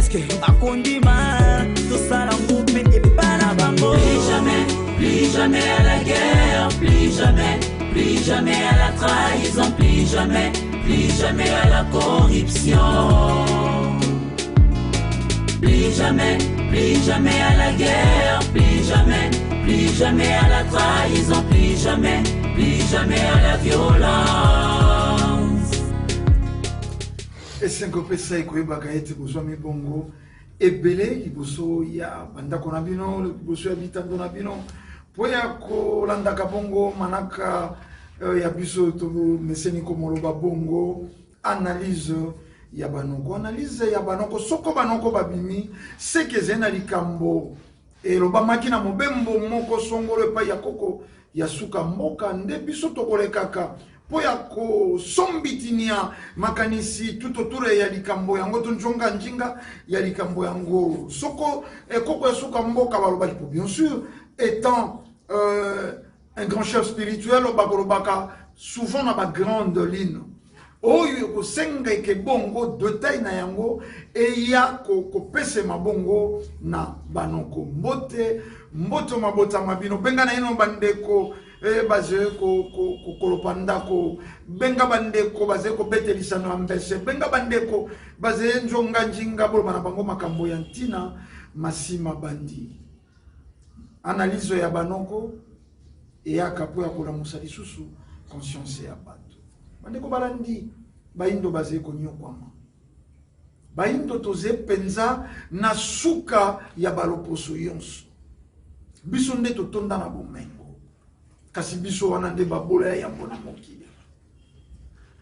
Eske bakondima tosala ngo mpe epa na bango? Plus jamais, plus jamais à la guerre, plus jamais, plus jamais à la trahison, plus jamais, plus jamais à la corruption. Plus jamais, plus jamais à la guerre, plus jamais, plus jamais à la trahison, plus jamais, plus jamais à la violence. Esengo pesa ekoyebaka ete bozwami bongo ebele liboso ya bandako na bino, liboso ya bitando na bino, mpo ya kolandaka bongo manaka ya biso tomeseni komoloba bongo analyse ya banoko. Analyse ya banoko, soko banoko babimi, seke ezali na likambo elobamaki na mobembo moko songolo epai ya koko ya suka mboka, nde biso tokolekaka mpo ya kosombitinia makanisi tout autour ya likambo yango to njonga njinga ya likambo yango. Soko ekoko ya suka mboka balobaki, po bien sûr, étant un grand chef spirituel, bakolobaka souvent na bagrande ligne oyo ekosenga eke bongo detail na yango eya kopesema bongo na banoko. Mbote, mbote mabotama bino, benga na ino bandeko bazali kokolopa ndako, benga bandeko bazali kobetelisano ya mbese, benga bandeko bazali nzonga njinga, boloba na bango makambo ya ntina masima bandi. Analyse ya banoko eyaka mpo ya kolamusa lisusu conscience ya bato. Bandeko balandi, bayindo bazali konyokwama, bayindo toze mpenza na suka ya baloposo yonso. Biso nde totonda na bomengo, kasi biso wana nde babola ya yambo na mokili.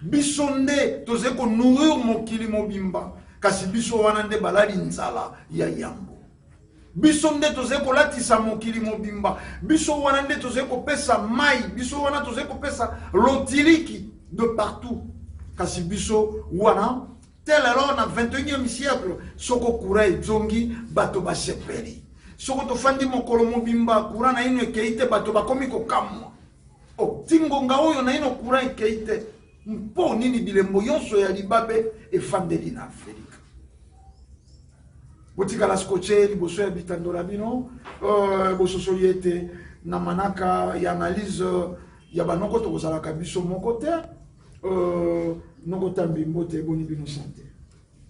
Biso nde tozali konourrir mokili mobimba, kasi biso wana nde balali nzala ya yambo. Biso nde tozali kolatisa mokili mobimba, biso wana nde tozali kopesa mai, biso wana tozali kopesa lotiliki de partout, kasi biso wana tel alors na 21e siècle, soko courant ezongi, bato basepeli. Soko tofandi mokolo mobimba courant na ino ekei te, bato bakomi kokamwa. O ti ngonga oyo na ino courant ekei te, mpo nini? Bilembo nyonso ya libabe efandeli na Afrika. Botikala scotché liboso ya bitando na bino, bososoli ete na manaka ya analyse ya banoko tokozalaka biso moko te. Noko Tambi, mbote, eboni bino santé?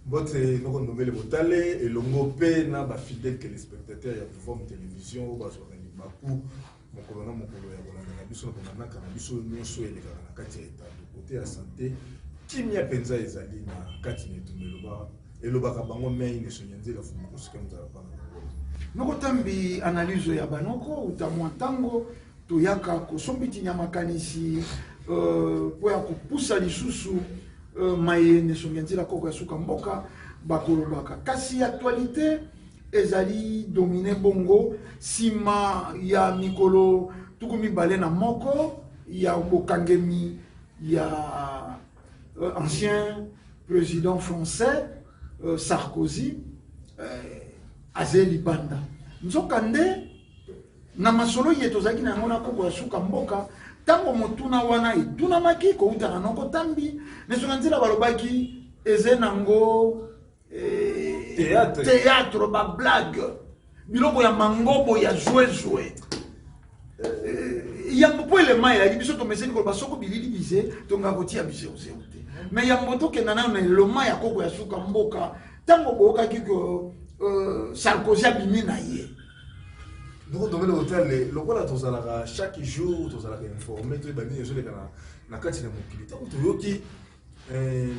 Mbote noko Ndombele Botale, elongo mpe na bafidèle téléspectateur ya Vom Télévision oyo bazwaka libaku mokolo na mokolo ya kolanda na biso na bamanaka na biso nyonso elekaka na kati ya etando. Kote ya santé, kimia mpenza ezali na kati na etumba, eloba elobaka bango mei nesongi nzela fumu kosika nzala mpana bango. Noko Tambi, analyse ya banoko uta mwa ntango toyaka kosombitinya makanisi mpo ya kopusa lisusu maye nesongi ya nzela koko ya suka mboka bakolobaka. Kasi actualité ezali domine bongo nsima ya mikolo 21 ya bokangemi ya ancien président français Sarkozy, azali libanda. Nzokande na masolo ye tozalaki na yango na koko ya suka mboka, ntango motuna wana etunamaki kouta na noko Tambi nesonga nzela, balobaki eze nango théâtre, théâtre, bablague, biloko ya mangobo ya zwezwe yambo mpo elema eyaki. Biso tomeseni koloba soko bilili bize tongaka kotia bizeuzeu te, mais yambo tokenda nayo na eloma ya koko ya suka mboka, ntango boyokaki ke Sarkozy abimi na ye? Noko Ndombele Otale, lokola tozalaka chaque jour tozalaka informé, toyeba nini ezoleka na kati na mokili, ntango toyoki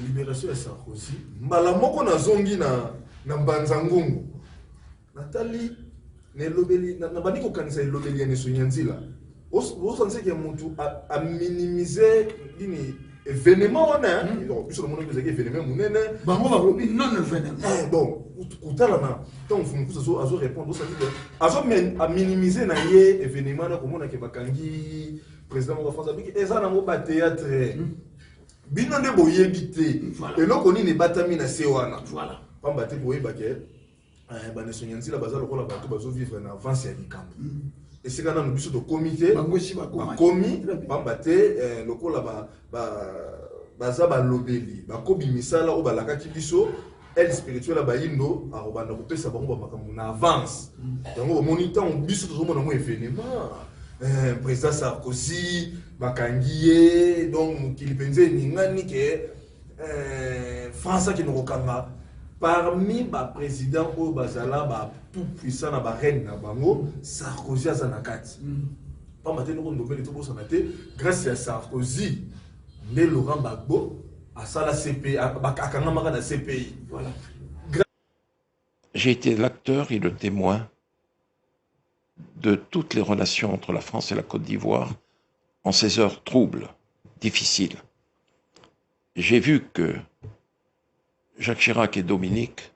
libération ya Sarkozy, mbala moko nazongi na Mbanza Ngungu, natali na elobeli, nabandi kokanisa elobeli ya Nesongi ya Nzila. Osanisaki ya motu aminimize nini événement wana. Biso namonaki ezalaki événement monene. Bango balobi non événement. Bon, kotala na ntango Mfumukusu azo répondre, osandi ke azo aminimize na ye événement na komona ke bakangi président moko ya France, abiki eza nango bathéâtre, bino nde boyebi te eloko nini ebatami na se wana. Pamba te koyeba ke banesongi ya nzela baza lokola bato bazovivre na avance ya likambo esika nanu biso tokomi te. Bango esi bakomaki. Bakomi, pamba te lokola baza balobeli, bakobi misala oyo balakaki biso. Aile spirituelle ya bayindo akobanda kopesa bango bamakambo na avance. Yango bomoni ntango biso tozomona yango événement, président Sarkozy bakangi ye, donc mokili mpenza eningani ke France akende kokanga parmi baprésident oyo bazala ba tout puissant na bareine na bango. Sarkozy aza na kati, pamba te ndoko Ndombele, tobosana te, grâce ya Sarkozy nde Laurent Gbagbo asala CPI, akangamaka na CPI. Voilà. J'ai été l'acteur et le témoin de toutes les relations entre la France et la Côte d'Ivoire en ces heures troubles, difficiles. J'ai vu que Jacques Chirac et Dominique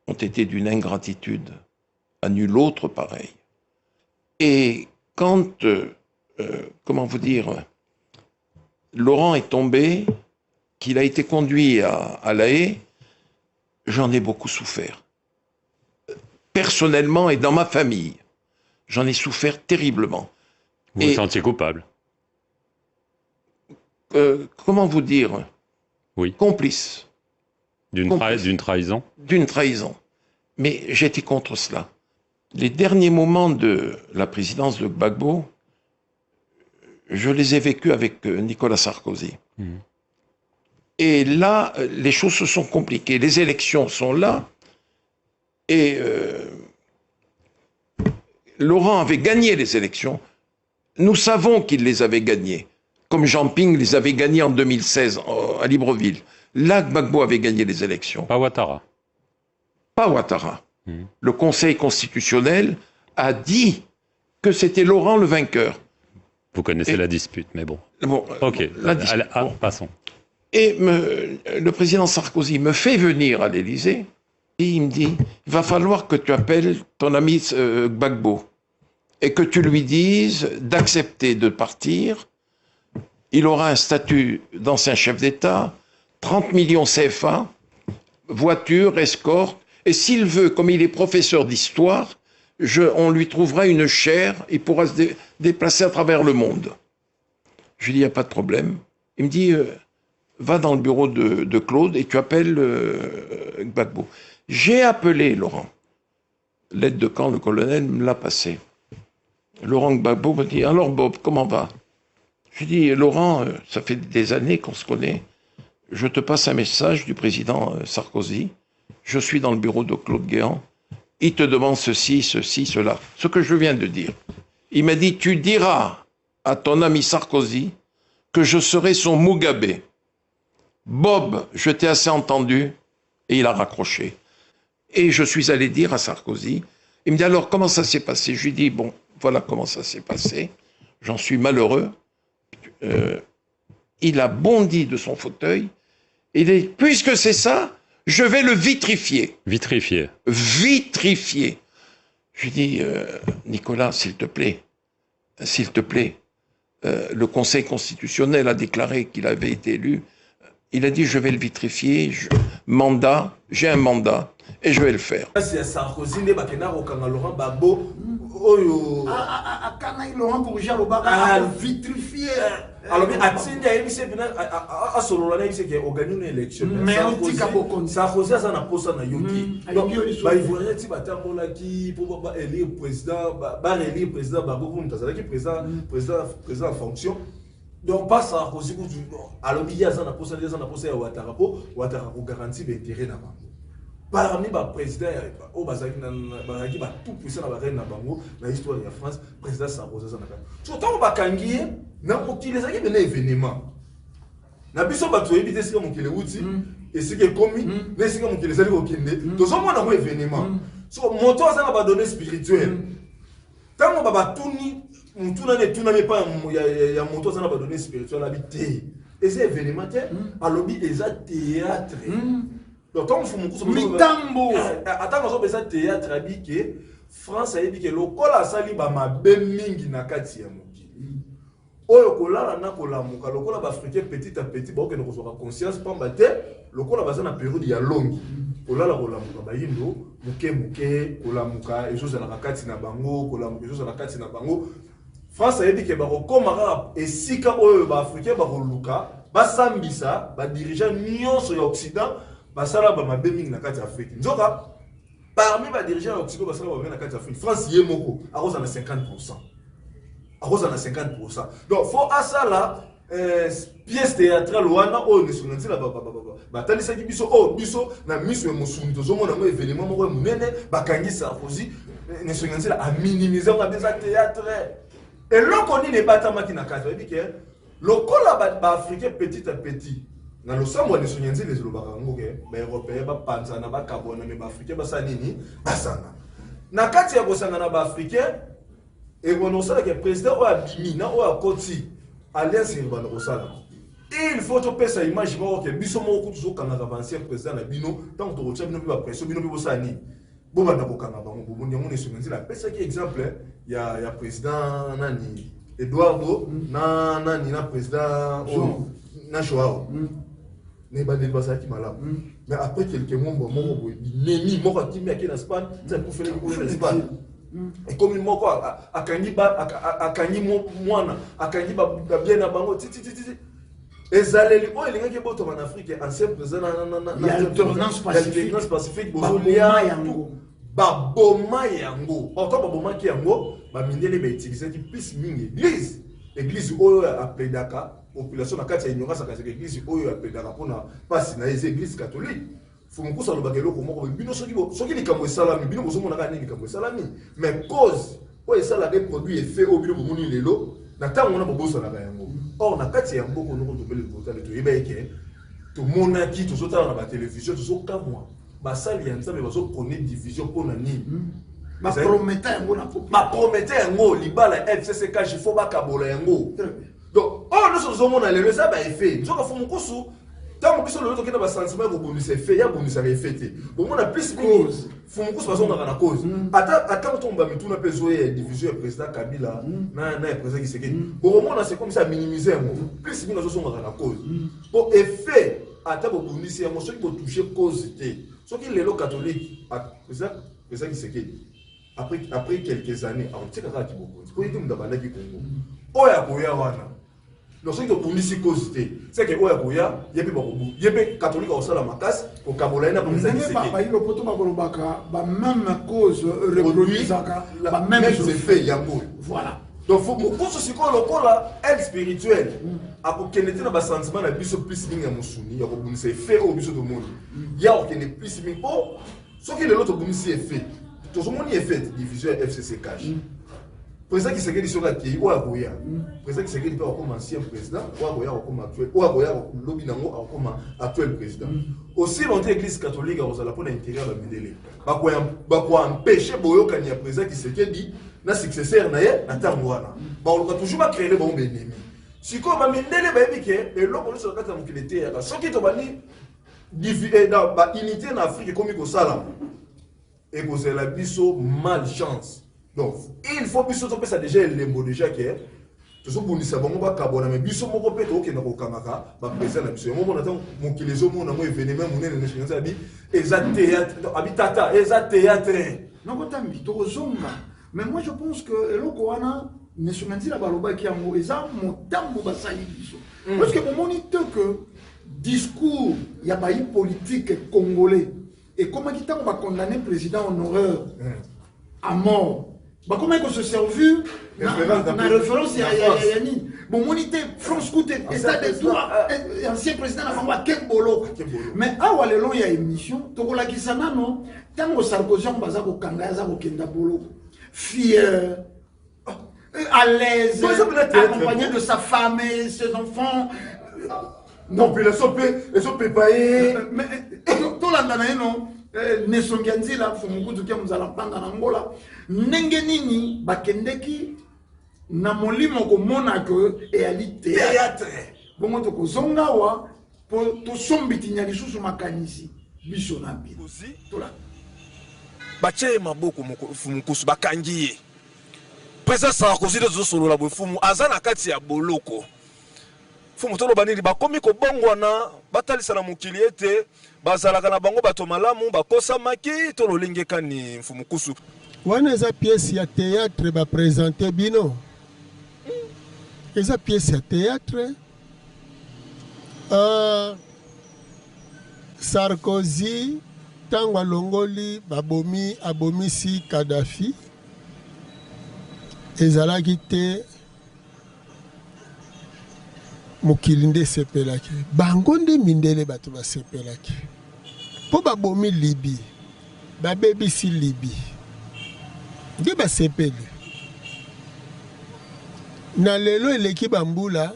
ont été d'une ingratitude à nul autre pareil. Et quand, comment vous dire, Laurent est tombé, qu'il a été conduit à La Haye, j'en ai beaucoup souffert. Personnellement et dans ma famille, j'en ai souffert terriblement. Vous vous sentiez coupable? Comment vous dire? Oui. Complice. D'une trahison? D'une trahison. Mais j'étais contre cela. Les derniers moments de la présidence de Gbagbo, je les ai vécus avec Nicolas Sarkozy. Et là, les choses se sont compliquées. Les élections sont là. Et Laurent avait gagné les élections. Nous savons qu'il les avait gagnées, comme Jean Ping les avait gagnées en 2016 à Libreville. Là, Gbagbo avait gagné les élections. Pas Ouattara. Pas Ouattara. Le Conseil constitutionnel a dit que c'était Laurent le vainqueur. Vous connaissez la dispute, mais bon. Bon, ok, la dispute, allez, ah, bon. Passons. Et le président Sarkozy me fait venir à l'Élysée et il me dit, il va falloir que tu appelles ton ami Gbagbo et que tu lui dises d'accepter de partir. Il aura un statut d'ancien chef d'État, 30 millions CFA, voiture, escorte, et s'il veut, comme il est professeur d'histoire, on lui trouvera une chaire, il pourra se déplacer à travers le monde. Je lui dis, il n'y a pas de problème. Il me dit, va dans le bureau de Claude et tu appelles Gbagbo. J'ai appelé Laurent. L'aide de camp, le colonel, me l'a passé. Laurent Gbagbo me dit, alors Bob, comment va? Je lui dis, Laurent, ça fait des années qu'on se connaît. Je te passe un message du président Sarkozy. Je suis dans le bureau de Claude Guéant. Il te demande ceci, ceci, cela. Ce que je viens de dire. Il m'a dit, tu diras à ton ami Sarkozy que je serai son Mugabe. Bob, je t'ai assez entendu. Et il a raccroché. Et je suis allé dire à Sarkozy. Il me dit, alors, comment ça s'est passé? Je lui dis, bon, voilà comment ça s'est passé. J'en suis malheureux. Il a bondi de son fauteuil. Il dit, puisque c'est ça, je vais le vitrifier. Vitrifier. Vitrifier. Je lui dis, Nicolas, s'il te plaît, s'il te plaît, le Conseil constitutionnel a déclaré qu'il avait été élu. Il a dit, je vais le vitrifier, mandat, j'ai un mandat, et je vais le faire. C'est Sarkozy, nde bakenda kokanga Laurent Gbagbo, oyo. Akanga Laurent Bourgeois, alobaka, vitrifié. Alobi, atindi ayebisi ye mpena, asolola na yebisi ke ogagner une élection. Mais otika bokonzi. Sarkozy aza na posa na yo te. Donc, Alingi yo lisusu. Baivoirien ti batambolaki mpo baélire président, baréélire président Gbagbo, mpo moto azalaki président en fonction. Donc pas Sarkozy kutu, bon, alobi ye aza na posa, ye aza na posa ya Ouattara, mpo Ouattara kogarantir baintérêt na bango. Parmi baprésident oyo bazalaki ba tout puissant na bareine na bango na histoire ya France, président Sarkozy aza na kati. So ntango bakangi ye na mokili, ezalaki pene événement na biso. Bato oyebi te esika mokili euti, esika ekomi, na esika mokili ezali kokende. Tozomona yango événement. So moto aza na badonnées spirituelles, ntango batuni mutuna nde etunami epai ya moto aza na badonnées spirituelles, abi te, eza événement te, alobi eza théâtre. Donc ntango Mfumu Nkusu Mitambo. Atango azoba eza théâtre, abi ke France ayebi ke lokola asali bamabe mingi na kati ya mokili oyo, kolala na kolamuka, lokola baafricain petit à petit baokende kozwaka conscience, pamba te lokola baza na période ya longi, kolala kolamuka, bayindo moke moke kolamuka ezozalaka kati na bango, kolamuka ezozala kati na bango. France ayebi ke bakokóma kaka esika oyo baafricain bakoluka basambisa badirigeant nyonso ya Occident. Basala ba mabe mingi na kati ya Afrique. Nzoka parmi ba dirigeants ya Occident basala ba mabe na kati ya Afrique, France ye moko akozala na 50%. Akozala na 50%. Donc faut asala pièce théâtrale wana oyo nesonga nzela batalisaki biso, oyo biso na miso ya mosuni tozomona yango événement moko ya monene. Bakangi Sarkozy, nesonga nzela aminimize yango, abe eza théâtre. Eloko nini ebatamaki na kati? Bayebi ke lokola baafricain petit à petit na losambo ya nesonga nzela ezolobaka yango ke baeuropéen bapanzana, bakabwana, me baafricain basala nini? Basanga. Na kati ya kosanga na baafricain, ekobanda kosalaka président oyo abimi na oyo akoti alliance, ekobanda kosala. Il faut topesa image moko ke biso moko kutu tozokangaka baancien président na bino. Ntango tokotia bino mpe bapression, bino mpe bosala nini? Bobanda kokanga bango. Bobondi yango. Nesonga nzela apesaki exemple ya président nani, Eduardo na nani, na président oyo na Joao. Na ebandeli bazalaki malamu, mais après quelques mois, moko boye binemi, moko akimi, ake na Espagne, ti akufelaki kuna na Espagne. Ekomi moko akangi mwana, akangi babien na bango titititi. Ezaleli oyo elingaki ebotama na Afrique, ancien président alternance pacifique, bozolia yango, baboma yango. Or babomaki yango, bamindele bautilisaki plus mingi église, église oyo aplaidaka population na kati ya ignorance. Akazaka église oyo aplaidaka mpona mpasi na ye eza église catholique. Fumukusa alobaka eloko moko: bino soki likambo esalami, bino bozomonaka nini likambo esalami, mais cause oyo esalaka produit effet oyo bino bomoni lelo, na ntango wana bobosanaka yango. Or na kati ya mboka noko tobele botale, toyeba eke tomonaki, tozotala na batelevizio, tozokamwa, basali ya Nzambe bazoprôner division. Mpona nini? Baprometa yango na bapromete yango libala ya FCC CACH, faut bakabola yango. Donc oyo nyonso tozomona lelo eza baeffet. Nzoka fu mokusu, ntango biso lelo tokenda basentiment ya kobundisa effet, ya bundisaka effet te. Bomona plus mingi fumukusu bazongaka na cause. Ata ntango bamituna mpe ezoya ya division ya président Kabila na ya président Tshisekedi, bokomona c'est comme ça minimiser yango. Plus mingi azozongaka na cause, po effet ata bobundisi yango, soki botouche cause te. Soki lelo catholique, président Tshisekedi après quelques années akotika kaka kibokonzi, po ye te moto abandaki Kongo. Oyo akoya wana, donc soki tobundisi cause te, seke oyo akoya, ye mpe bakobu, ye mpe catholique akosala makasi kokabola ye na président. Ndenge bayi lopoto bakolobaka, bameme cause reproduisaka bameme effet yango. Voilà. Donc faut mokusu sikoyo lokola aide spirituelle akokende te na basentiment na biso plus mingi ya mosuni ya kobundisa effet oyo biso tomoni. Ya kokende plus mingi, mpo soki lelo tobundisi effet, tozomoni effet division ya FCC CACH, président Tshisekedi soki akei, oyo akoya, président Tshisekedi mpe akokoma ancien président, oyo akoya akokoma actuel, oyo akoya lobi nango akokoma actuel président. Aussi longtemps église catholique akozala mpona intérêt ya bamindele, bakoempêche boyokani ya président Tshisekedi na successeur na ye. Na ntango wana bakoluka toujours bacréer bango baennemi. Sikoyo bamindele bayebi ke eloko nyonso na kati ya mokili eteyaka. Soki tobandi baunité na Afrique ekomi kosalama, ekozela biso malchance. Donc il faut biso topesa déjà elembo déjà ke tozobundisa bango bakabwana, me biso moko mpe tokokenda kokangaka baprésident na biso. Yango mona ntango mokili ezomona yango événement monene national, abi eza théâtre, abi tata eza théâtre. Nakotambi tokozonga, mais moi je pense que eloko wana nesonga nzila balobaki yango eza motambo basali biso, parce que bomoni te que discours ya bayi politique congolais ekomaki ntango bakondamne président honoraire à mort, bakomaki kose servir na référence ya nini? Bomoni te France kute état de droit, ancien président na bango ake boloko. Mais awa lelo ya émission tokolakisa nano ntango Sarkozy yango baza kokanga, aza kokenda boloko fier, à l'aise, accompagné de sa femme et ses enfants. Population mpe ezopepa ye. Tolanda na ye no nesongi ya nzila fumukutu ke mozala mpanda na Ngola, ndenge nini bakendeki na molimo komona ke eyali théâtre. Bongo tokozonga awa mpo tosombitinya lisusu makanisi biso na bino. Tolanda. Batie ye maboko, fumukusu, bakangi ye. Président Sarkozy nde tozosolola boye, fumu, aza na kati ya boloko. Fumu, toloba nini? Bakomi kobongwana, batalisa na mokili ete bazalaka na bango bato malamu, bakosamaki to lolenge kani, mfumu kusu? Wana eza pièce ya théâtre baprésente bino, eza pièce ya théâtre. Sarkozy ntango alongoli babomi abomisi Kadhafi ezalaki te mokili nde esepelaki, bango nde mindele bato basepelaki mpo babomi Libye, babebisi Libye nde basepeli. Na lelo eleki bambula,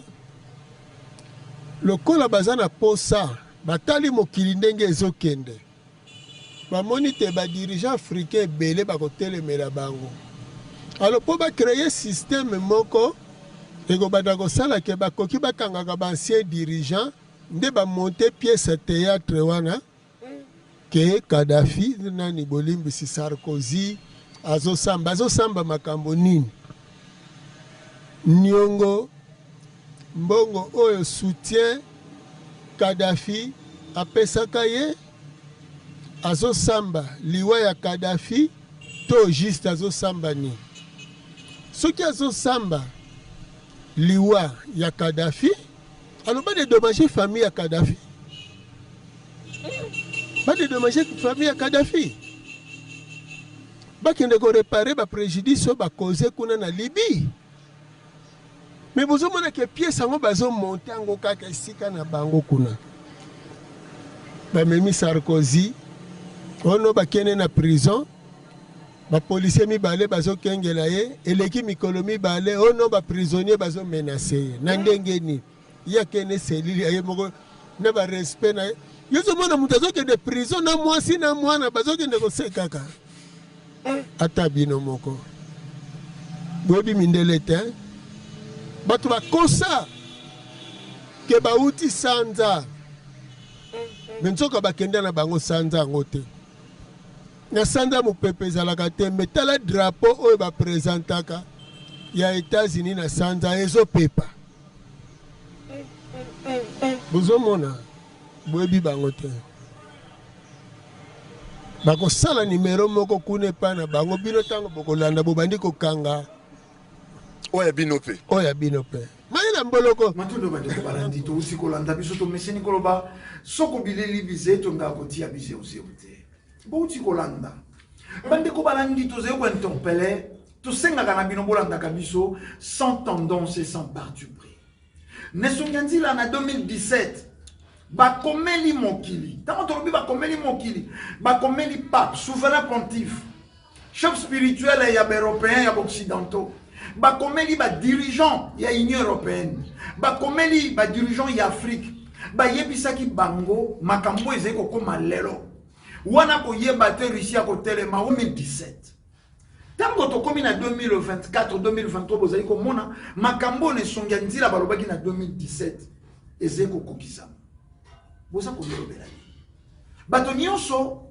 lokola baza na posa, batali mokili ndenge ezokende, bamoni te ba dirigeants africains ebele bakotelemela bango. Alors po ba creer système moko ekobanda kosala ke bakoki bakangaka ba anciens dirigeants nde ba monter pièce ya theatre wana ke Kadhafi nani bolimbisi Sarkozy azosamba azosamba makambo nini? Niongo mbongo oyo soutien Kadhafi apesaka ye azosamba liwa ya Kadhafi to juste azosamba nini? Soki azosamba liwa ya Kadhafi alors ba dedommager famille ya Kadhafi, ba dedommager famille ya Kadhafi, bakende ko reparer ba prejudice oyo ba cause kuna na Libye. Mais bozomona ke pièce yango bazo monter yango kaka esika na bango kuna. Bamemi Sarkozy ono bakende na prison, ba policiers mibale bazokengela ye, eleki mikolo mibale ono ba prisonniers bazo menacer ye na ndenge nini? Ye akende cellule ya ye moko na ba respect na ye. Yo ozomona moto azokende prison na mwasi na mwana bazokende kosekaka. Ata bino moko boyebi mindele te, bato bakosa ke bauti sanza me nzoka bakenda na bango sanza yango te. Na sanza mopepe ezalaka te, me tala drapeau oyo bapresentaka ya Etats-Unis na sanza ezopepa. Bozomona, boyebi bango te. Bakosala numero moko kuna epai na bango, bino ntango bokolanda bobandi kokanga oyo ya bino mpe, oyo ya bino mpe mayela mboloko. Matondo bandeko balandi, touti kolanda biso tomeseni koloba soko bileli bize tongaka kotia bizeuzeu te. Bouti kolanda bandeko balandi, tozali kointerpele, tosengaka na bino bolandaka biso sans tendance et sans parti pris. Nesongi Nzila na 2017 bakomeli mokili, ntango tolobi bakomeli mokili, bakomeli pape souverain pontife, chef spirituel ya baeuropéen ya baoccidentaux, bakomeli badirigeant ya Union européenne, bakomeli badirigeant ya Afrique, bayebisaki bango makambo ezali kokóma lelo wana koyeba te Russie akotelema 2017. Ntango tokomi na 2024 2023, bozali komona makambo oyo na esongi ya nzila balobaki na 2017 ezali kokokisama. Boza kolobela nini? Bato nyonso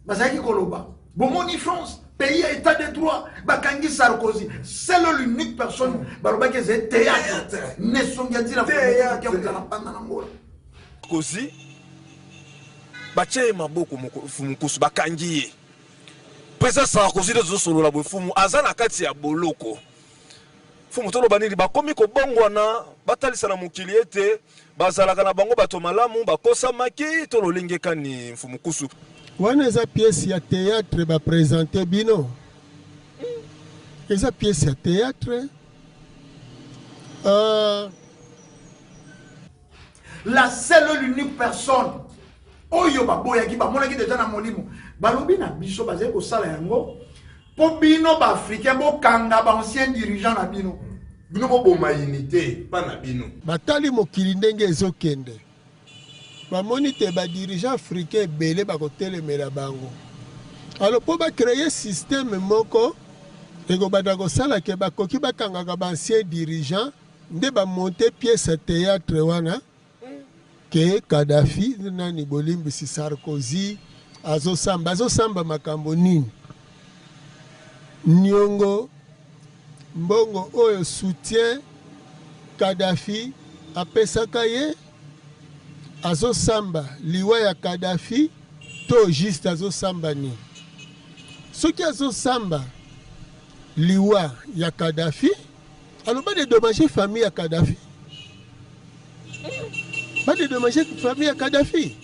bazalaki koloba, bomoni France pays ya état de droit, bakangi Sarkozy, c'est l'unique personne balobaki ezali théâtre na esongi ya nzila na mpanda na Angola. Sarkozy batie ye maboko mokusu, bakangi ye. Président Sarkozy nde tozosolola boye, fumu aza na kati ya boloko. Fumu, toloba nini? Bakomi kobongwana, batalisa na mokili ete bazalaka na bango bato malamu, bakosamaki to lolenge kani, mfumu Kusu? Wana eza pièce ya théâtre bapresente bino, eza pièce ya théâtre. La seule, l'unique personne oyo baboyaki, bamonaki deja na molimo, balobi na biso bazali kosala yango mpo bino baafricain bokanga baancien dirigeant na bino, bino boboma unité mpa na bino. Batali mokili ndenge ezokende, bamoni te badirigeant africain ebele bakotelemela bango. Alors mpo bacreye système moko ekobanda kosala ke bakoki bakangaka baancien dirigeant nde bamonte pièce ya théâtre wana ke Kadhafi nani bolimbisi Sarkozy azosamba azosamba makambo nini? Niongo mbongo oyo soutien Kadhafi apesaka ye azosamba liwa ya Kadhafi to juste azosamba nini? Soki azosamba liwa ya Kadhafi alors ba dédommager famille ya Kadhafi, ba dédommager famille ya Kadhafi,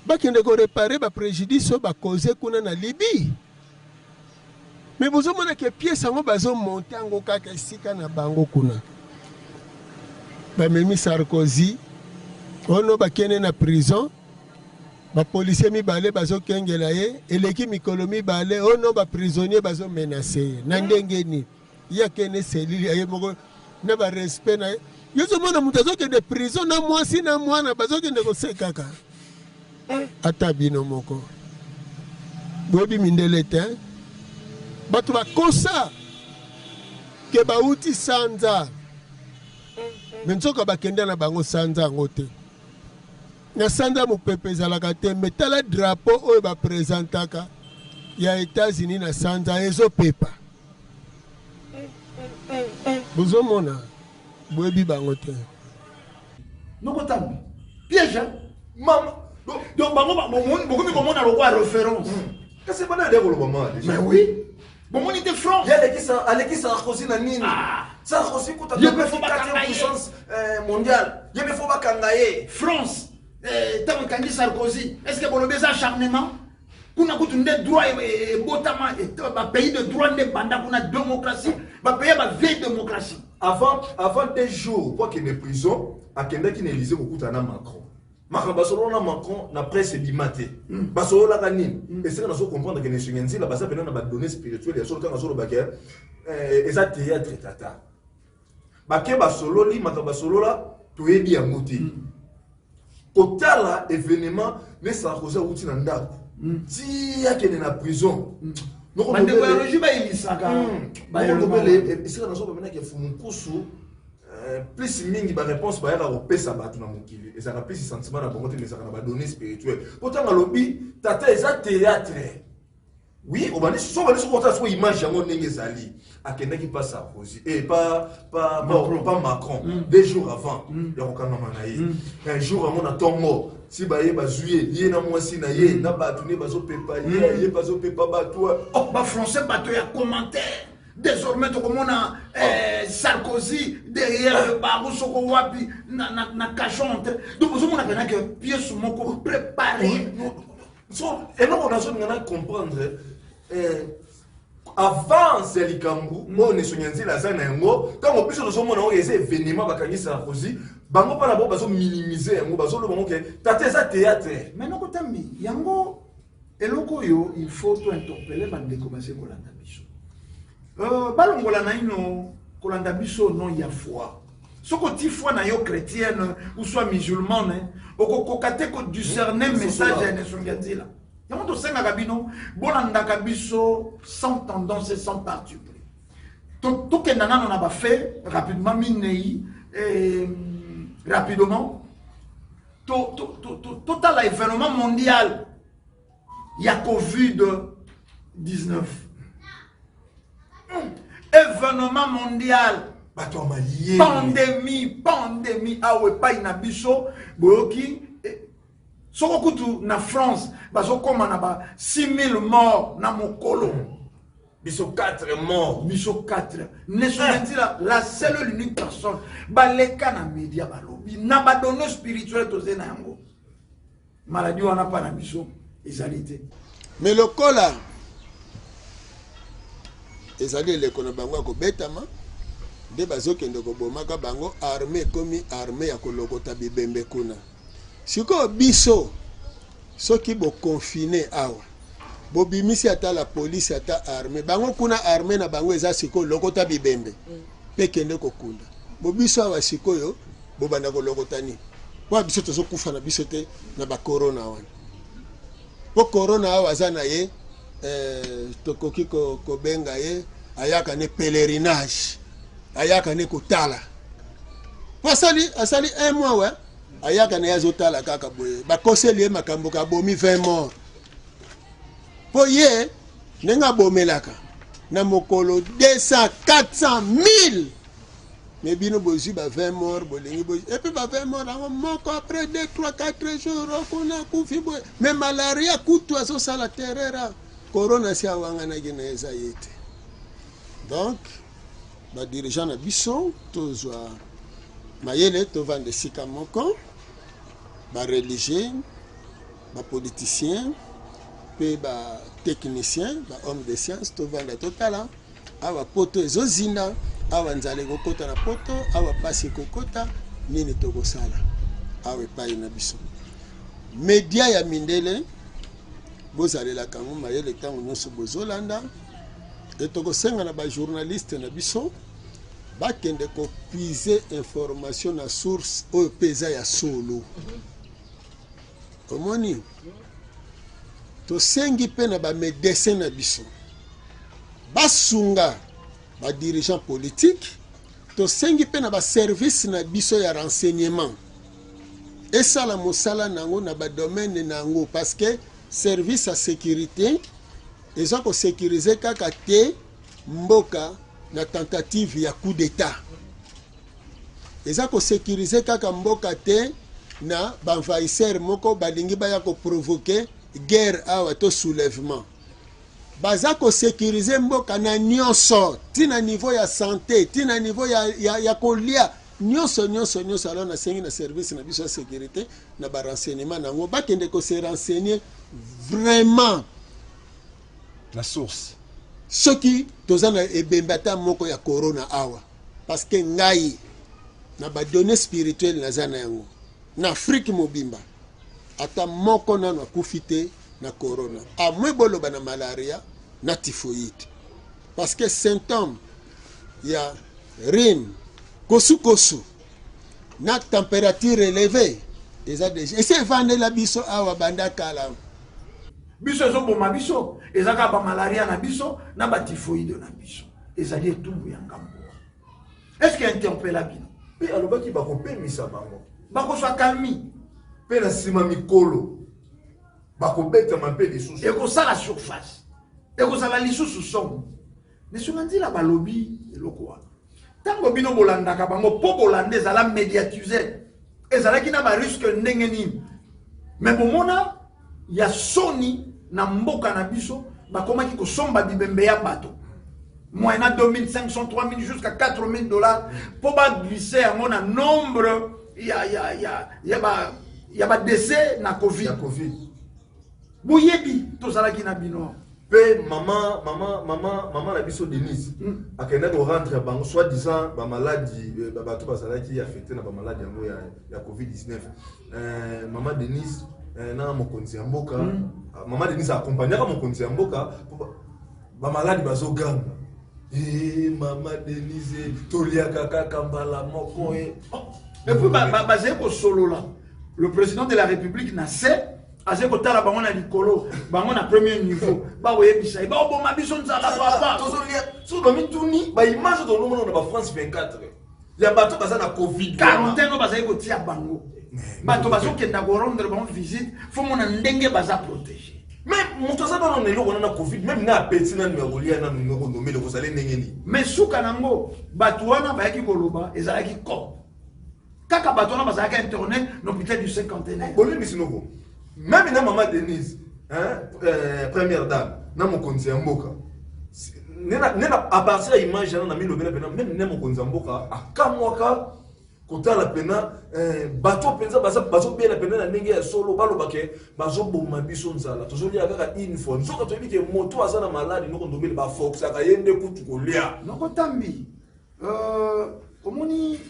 Bakende ko reparer ba prejudice oyo ba causer kuna na Libye. Mais bozomona ke pièce yango bazo monter yango kaka esika na bango kuna. Bamemi Sarkozy ono bakende na prison, ba policiers mibale bazokengela ye, eleki mikolo mibale ono ba prisonniers bazo menacer ye. Na ndenge nini? Ye akende cellule ya ye moko na ba respect na ye. Yo ozomona moto azokende prison na mwasi na mwana bazokende kosekaka. Ata bino moko boyebi mindele te. Bato bakosa ke bauti sanza, me nzoka bakenda na bango sanza yango te. Na sanza mopepe ezalaka te, me tala drapeau oyo bapresentaka ya Etats-Unis na sanza ezopepa. Bozomona, boyebi bango te. Noko Tambi, piège hein? Mama, donc bango bokomi komona lokola référence. Kasi bana ya koloba ma déjà. Mais oui. Bomoni te France. Ye aleki aleki Sarkozy na nini? Ah. Sarkozy kuta ye pe faut bakanga ye. Puissance mondiale. Ye pe faut bakanga ye. France tango ekangi Sarkozy, est-ce que bolobi eza acharnement? Kuna kutu nde droit ebotama, ba pays de droit nde banda kuna démocratie, ba pays ba vieille démocratie. Avant 2 jours po akende prison, akendaki na Élysée kokutana na Macron. Makambo basolola na Macron na presse ebima te. Basololaka nini? Esika nazo comprendre ke Nesonga Nzila baza pena na ba données spirituelles ya solo ntango azoloba ke eza théâtre tata. Bake basololi makambo basolola toyebi yango te. Kotala événement ne Sarkozy awuti na ndako ti akende na prison. Bandeko ya logi bayelisaka. Bayelobele esika nazokomenaki Fumukusu plus mingi baréponse bayaka kopesa bato na mokili ezalaka plus sentiment na bango te, mais ezalaka na badonnées spirituelles. Po ntango alobi tata eza théâtre, oui, obandi so obandi soki otala soko image yango ndenge ezali, akendaki pa Sarkozy e pa Macron 2 jours avant ya kokangama na ye. Un jour yango na ntongo si baye bazwi ye, ye na mwasi na ye na bato nde bazopepa ye, ye bazopepa bato. Oh, bafrançais bato ya commentaire. Désormais tokomona Sarkozy derrière le barreau soko wapi na cachot entre. Donc ozomona pena ke pièce moko préparée. So eloko nazolinga na comprendre, avance ya likambo oyo Nesonga Nzela aza na yango, ntango biso tozomona oyo eza événement bakangi Sarkozy, bango mpa na bango bazominimize yango, bazoloba ngo ke tata eza théâtre. Mais nokotambi yango, eloko oyo il faut to interpeller bandeko baze kolanda biso, balongola naino kolanda biso nom ya foi. Soki oti foi na yo chrétienne ou soit musulmane, okokoka te kodiscerne message ya Nesongi ya Nzela. Yango tosengaka bino bolandaka biso sans tendance et sans parti pris. Tokenda nano na bafaits rapidement minei, rapidement totala événement mondial ya Covid-19, événement mondial. Bato ya mayele. Pandémie, pandémie awa epai na biso boyoki soko kutu na France bazokóma na ba 6000 morts na mokolo. Biso 4 morts. Biso 4. Nesonga Nzila, la seule, l'unique personne baleka na média, balobi na badonnées spirituelles toze na yango, maladie wana mpa na biso ezali te. Me lokola ezali eleko na bango ya kobetama nde bazokende kobomaka bango, arme ekomi arme ya kolokota bibembe kuna. Sikoyo biso soki boconfiner awa, bobimisi ata la police, ata arme, bango kuna arme na bango eza sikoyo lokota bibembe mpe kende kokunda. Bo biso awa sikoyo bobanda kolokota nini? Po biso tozokufa na biso te na bakorona wana. Po korona awa aza na ye, tokoki kobenga ye ayaka ne pèlerinage, ayaka ne kotala. Po asali un mois we ayaka na ye, azotala kaka boye, bakoseli ye makambo ka abomi 20 mort. Mpo ye ndenge abomelaka na mokolo 200, 400, 1000, me bino bozwi ba 20 mort, bolingi bo et puis ba 20 mort yango moko après 2, 3, 4 jours kuna akufi boye. Me malaria kutu azosala terreur, corona si awanganaki na eza ye te. Donc badirigeant na biso, tozwa mayele, tovanda esika moko, bareligieux. Ba politiciens pe ba techniciens, ba hommes de science tovanda totala awa poto ezozinda, awa nzala ekokota na poto, awa pasi ekokota, nini tokosala awa epai na biso. Media ya mindele bozalelaka yango mayele ntango nyonso bozolanda e tokosenga na ba journaliste na biso bakende ko puiser information na source oyo mpe eza ya solo. Omoni, tosengi mpe na ba medecin na biso basunga ba dirigeants politiques, tosengi mpe na ba service na biso ya renseignement esala mosala na yango na ba domaine na yango, parce que service ya sécurité eza ko sécuriser kaka te mboka na tentative ya coup d'etat, eza ko sécuriser kaka mboka te na ba envahisseurs moko balingi baya ko provoquer guerre awa to soulèvement. Baza ko sécuriser mboka na nyonso, ti na niveau ya santé, ti na niveau ya kolia, nyonso nyonso nyonso. Alors nasengi na service na biso ya sécurité na ba renseignement nango bakende ko se renseigner vraiment na source soki toza na ebembe ata moko ya corona awa, parce que ngai na ba données spirituelles naza na yango na Afrique mobimba ata moko nano akufi te na corona, à moins boloba na malaria na typhoïde, parce que symptôme ya rhume, kosukosu na température élevée eza déjà esi evandela biso awa banda kala. Biso ezoboma biso eza kaka ba malaria na biso na ba typhoïde na biso, ezali etumbu ya ngambo. Est-ce que interpella bino? Mpe alobaki bakopemisa bango, bakozwa calmi mpe na nsima mikolo bakobetama mpe lisusu, ekosala surface, ekozala lisusu somo. Nesonga nzila balobi eloko wana ntango bino bolandaka bango mpo bolanda ezala médiatise, ezalaki na barisque ndenge nini? Me bomona ya soni na mboka na biso, bakomaki kosomba bibembe ya bato moyena 2500, 3000 jusqu'à 4000 dollars mpo baglisse yango na nombre ya badécès na Covid. Ya Covid. Boyebi tozalaki na bino. Mpe mama na biso Denise akendaki korendre bango soit disant bamaladi, bato bazalaki affecté na bamaladi yango ya Covid-19. Mama Denise na mokonzi ya mboka, mama Denise accompagnaka mokonzi ya mboka, bamaladi bazoganga: e mama Denise, toliaka kaka mbala moko e. Et puis bazali kosolola, le président de la République na se azali kotala bango na likolo, bango na premier niveau bakoyebisa ye baoboma biso nzala papa. Tozolia so bamituni baimage tozomona na bafrance 24 ya bato baza na Covid. Quarantaine oyo bazali kotia bango, bato bazokenda korendre bango visite, fo mona ndenge baza protégé. Mais moto aza nano na eloko wana na Covid, même na apeti nanu ya kolia nanu nokonomele kozala ndenge nini? Mais suka nango bato wana bayaki koloba ezalaki cop, kaka bato wana bazalaki internet na hôpital du Cinquantenaire. Bolimbisi noko, même na mama Denise, hein, première dame na mokonzi ya mboka, ne na à partir ya image wana na milobela mpena, même na mokonzi ya mboka akamwaka kotala mpena bato mpenza bazobela mpena na ndenge ya solo, balobake bazoboma biso nzala, tozolia kaka une fois. Nzoka toyebi ke moto aza na maladi noko ndombele baforçaka ye nde kutu kolia. Noko Tambi, omoni,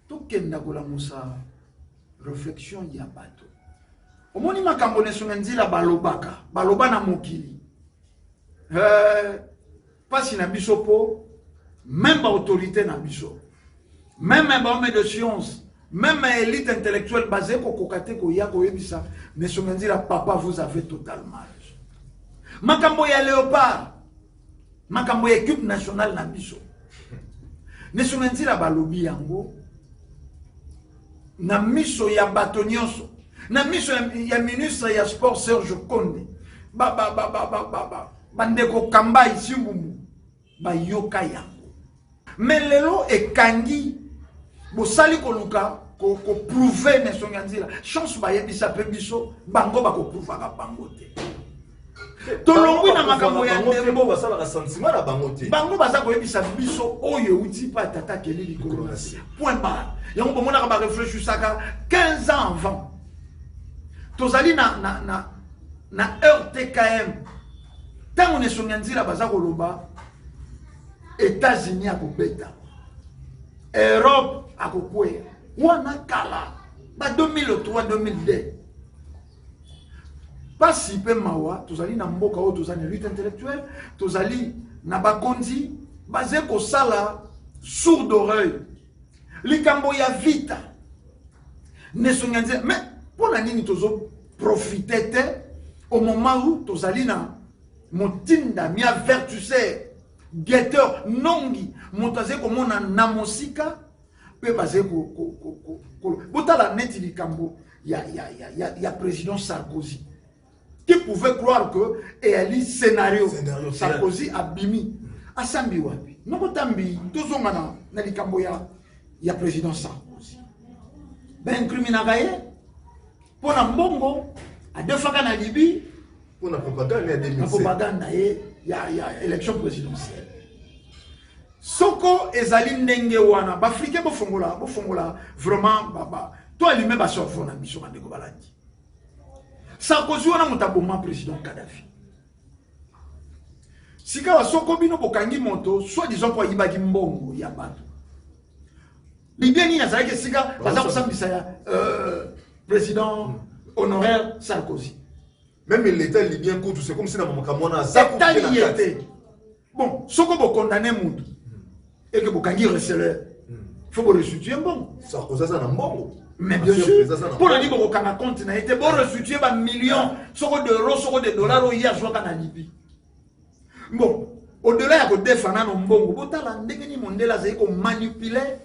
tokenda kolamusa réflexion ya bato. Omoni makambo nesonga nzila balobaka, baloba na mokili, mpasi na biso mpo même baautorité na biso, même bahomme de science, même élite intellectuelle bazali kokoka te koya koyebisa nesonga nzila: papa, vous avez totalement raison. Makambo ya Léopard, makambo ya équipe nationale na biso, nesonga nzila balobi yango na miso ya bato nyonso, na miso ya ministre ya sport Serge Konde, bandeko Kambai Simbumbu bayoka yango. Mais lelo ekangi bosali koluka koprouver na esongi ya nzela chance, bayebisa mpe biso bango bakoprouvaka bango te. Tolongwi na makambo ya ndembo, basalaka sentiment na bango te. Bango baza koyebisa biso oyo euti mpa tata keli likolo na se, point barre. Yango bomonaka barefléchisaka 15 ans avant. Tozali na, na, na, na heure TKM. Ntango na esongi ya nzila baza koloba États-Unis akobeta, Europe akokweya. Wana kala ba 2003 2002. Pasi pe mawa, tozali na mboka oyo tozali na lutte intellectuelle, tozali na bakonzi baze kosala sourde oreille. Likambo ya vita nesongi ya nzela, mais mpo na nini tozo profiter te au moment où tozali na motindami avertisseur guetteur nongi, moto azali komona na mosika mpe bazali botala neti likambo ya président Sarkozy. Qui pouvait croire que eyali scénario? Scénario, Sarkozy abimi asambi wapi? Noko tambi tozonga na likambo ya président Sarkozy. Baincriminaka ye mpo na mbongo adefaka na Libye mpo na propagande ya na 2007. propagande na ye ya élection présidentielle. Soko ezali ndenge wana, baafricain bofongola vraiment to allume bacerveau na biso bandeko balandi. Sarkozy wana moto aboma président Kadhafi. Sika soko bino bokangi moto soit disant po ayibaki mbongo ya bato. Libye nini azalaki esika baza kosambisa ya président honoraire Sarkozy. Même l'état libyen kutu, c'est comme si na makambo wana aza kutu Etali te na ye kati. te. Bon, soko bokondane moto et que bokangi receleur, faut borestituer mbongo. Sarkozy aza na mbongo. Mais bien Ancien sûr, président aza na pour mbongo. nini bokokanga compte na ye te, borestituer ba millions soko d'euros soko de dollars oyo ye azwaka na Libye. Bon, au-delà ya kodefa nano mbongo, botala ndenge nini mondele azali komanipuler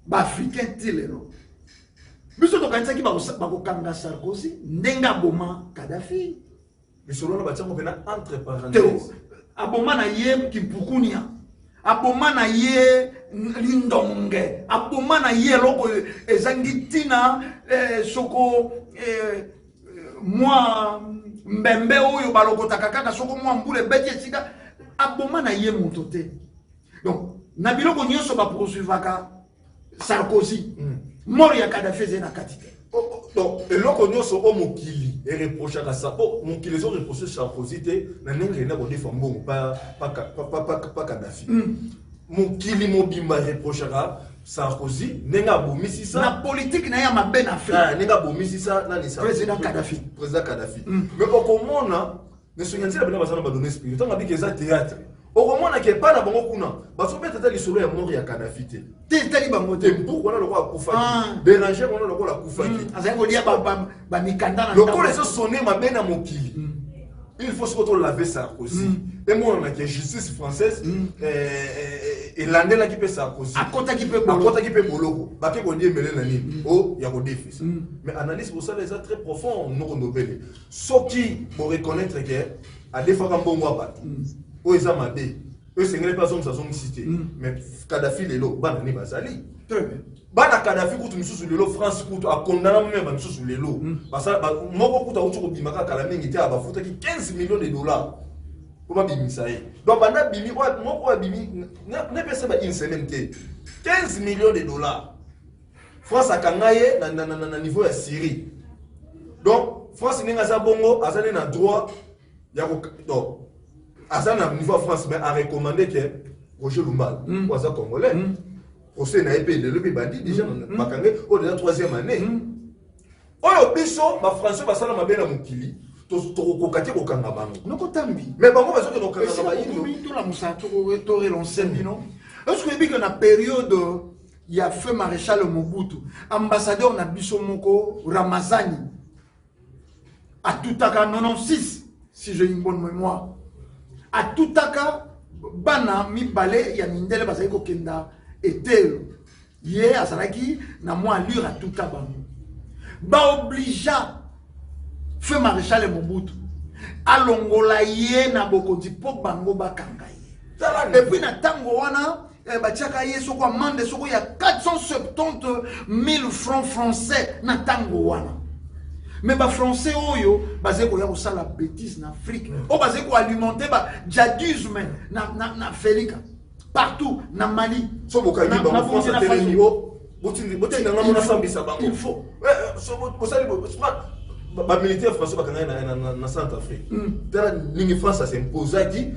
baafricain ti lelo. Biso tokanisaki bakokanga Sarkozy ndenge aboma Kadhafi. Lisolo wana batiango mpena entre Teo, parenthèses. aboma na ye kimpukunia, aboma na ye lindonge, aboma na ye eloko ezangi ntina, soko mwa mbembe oyo balokotaka kaka soko mwa mbula ebeti esika, aboma na ye moto te. Donc na biloko nyonso bapoursuivaka Sarkozy, mort ya Kadhafi ezali na kati te. Donc eloko nyonso oyo mokili ereprochaka sa, po mokili ezoreproche Sarkozy te na ndenge ena kodefa mbongo pa Kadhafi. Mokili mobimba ereprochaka Sarkozy ndenge abomisi sa na politique na ye ya mabe na Afrique. Ah, ndenge abomisi sa nani sa Président Kadhafi. Président Kadhafi. Mais okomona nesongi ya nzela bena baza na badonnées spirituelles, ntango abiki eza théâtre, okomona ke epai na bango kuna bazobeta ata lisolo ya mort ya Kadhafi te. Te, etali bango te. te. Mbuku wana lokola akufaki, Ah. Béranger wana lokola akufaki, Azali kolia bamikanda na lokola ndako. ezosone mabe na mokili, il faut sikoyo tolave Sarkozy, emonana ke justice française elandelaki mpe Sarkozy. Akotaki mpe boloko. Akotaki mpe boloko, bake kodiemele na nini o ya kodefisa. Mais analyse bosala eza très profond, noko Ndobele. Soki boreconnaître ke adefaka mbongo ya bato oyo eza mabe, oyo esengeli mpe azongisa, azongisi te, mais Kadhafi lelo bana ne bazali. Très bien. Bana Kadhafi kutu misusu lelo France kutu akondana meme bamisusu lelo. Moko kutu auti kobima kaka kala mingi te, bafutaki 15 millions de dollars po babimisa ye. Donc banda bimi moko oyo abimi nepesa ba une semaine te, 15 millions de dollars, France akanga ye na niveau ya Syrie. Donc France ndenge aza bongo, aza nde na droit ya donc aza na niveau ya France, mais arecommande ke Roger Lumbala oyo aza congolais, procès na ye mpe lelo mpe bandi déjà, bakange oyo déjà troisième année. Oyo biso bafrançais basala mabe na mokili, tokokoka te kokanga bango. Noko Tambi. Mais bango bazokende kokangaka Esika bayindo. bokomi tolamusa, torelance bino. Est ce que oyebi ke na période ya feu maréchal Mobutu, ambassadeur na biso moko Ramazani atutaka 96, si j'ai une bonne mémoire, atutaka bana mibale ya mindele bazali kokenda etelo, ye azalaki na mwa allure, atuta bango, baoblija feu maréchal Mobutu alongola ye na bokonzi mpo bango bakanga ye. Et puis na ntango wana batiaka ye soko amende soko ya 470 000 francs français na ntango wana. Mais bafrançais oyo bazali koya kosala bétise na Afrique, oyo bazali koalimenter ba djihadisme na Felika partout, na Mali, So bokangi na bango, France Burkina atelemi Faso. o botindanga mona sambisa bango. Il faut. Bosali. Bamilitaire français bakangaki na Centre Afrique. Tala ndenge France asimposaki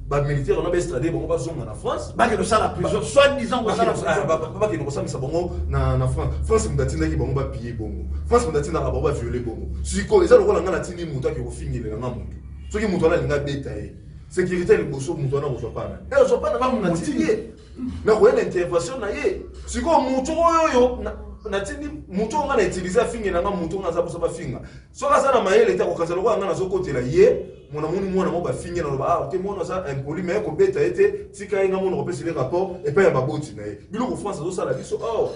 bamilitaire wana, baextrader bango, bazonga na France. Bakende kosala prison, soit disant kosala prison. Bakende kosambisa bango na France. France moto atindaki bango bapiller bongo, France moto atindaka bango bavioler bongo. Sikoyo eza lokola ngai natindi moto ake kofingelela nga moto. Soki moto wana alingi abeta ye, sécurité ya liboso moto wana kozwa pana, e ozwa pana nga moto natindi ye, nakoya na intervention na ye. Sikoyo moto oyo natindi, moto oyo nga na utiliser afingela nga, moto nga aza mposa bafinga, soki aza na mayele te, akokanisa lokola nga nazokotela ye. Mona moni mwana mo bafinge, na loba: "Ah te, mwana aza impoli, mais kobeta ye te, tika ye, nga mona kopesele rapport epai ya baboti na ye." Biloko France azosala biso awa,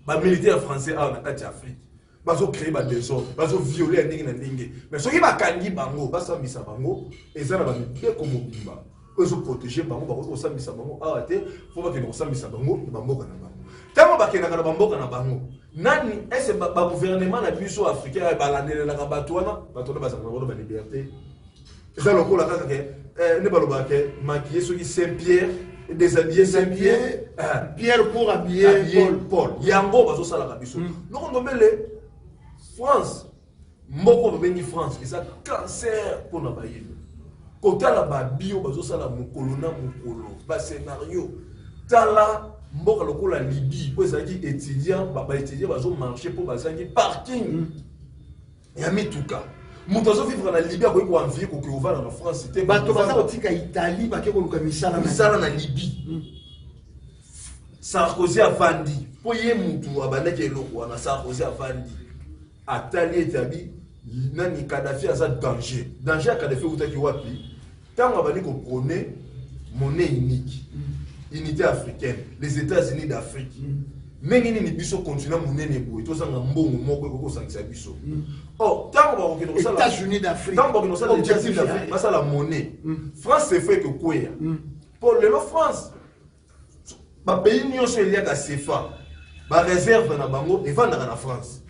bamilitaire français awa na kati ya Afrique bazocréer badésordre, bazovioler ya ndenge na ndenge. Mais soki bakangi bango, basambisa bango, eza na bamibeko mobimba oyo ezoprotéger bango. Bakoki kosambisa bango awa te, fo bakende kosambisa bango na bamboka na bango. Ntango bakendaka na bamboka na bango, nani ese bagouvernement na biso africain balandelelaka bato wana? Bato wana bazalaka bango baliberté. Eza lokola kaka ke nde balobaka ke maquiller soki Saint Pierre, déshabiller Saint Pierre. Pierre pour habiller Paul. Paul. Yango bazosalaka biso. Noko Ndombele, France, moko babengi France eza cancer mpona bayini. Kotala babio bazosala mokolo na mokolo, bascénario. Tala mboka lokola Libye oyo ezalaki étudiant, baétudiant bazomarcher mpo bazangi parking ya mituka. Moto azovivre na Libye akoki koenvier koki kovanda na France te. Bato baza kotika Italie, bake koluka misala. Misala na Libye. Sarkozy avandi mpo ye mutu abandaki eloko wana. Sarkozy avandi, atali ete abi nani, Kadafi aza danger. Danger ya Kadafi eutaki wapi? Ntango abandi koprôner monnaie unique, unité africaine, les États-Unis d'Afrique. Ndenge nini biso continent monene boye tozanga mbongo moko ekoki kosangisa biso? Or ntango bakokende kosala États-Unis d'Afrique. Ntango bakokende kosala États-Unis d'Afrique, basala monnaie, franc CFA ekokweya. Mpo lelo France, bapays nyonso eliaka CFA, baréserve na bango evandaka na France.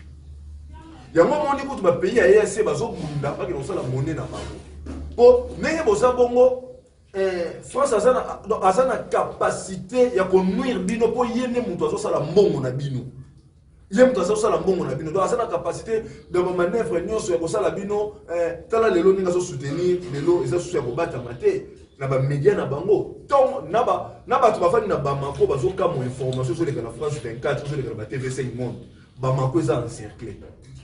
Yango moni kutu bapays ya EAC bazobunda, bakende kosala monnaie na bango. Mpo ndenge boza bongo, France aza na capacité ya konuire bino, mpo ye nde moto azosala mbongo na bino. Ye moto azosala mbongo na bino, donc aza na capacité de bamanœuvre nyonso ya kosala bino. Tala lelo ndenge azosoutenir. Lelo eza susu ya kobatama te na bamédia na bango. Ntongo na bato bafandi na Bamako bazokamwa information ezoleka na France 24, ezoleka na ba TV5 Monde. Bamako eza encerclé.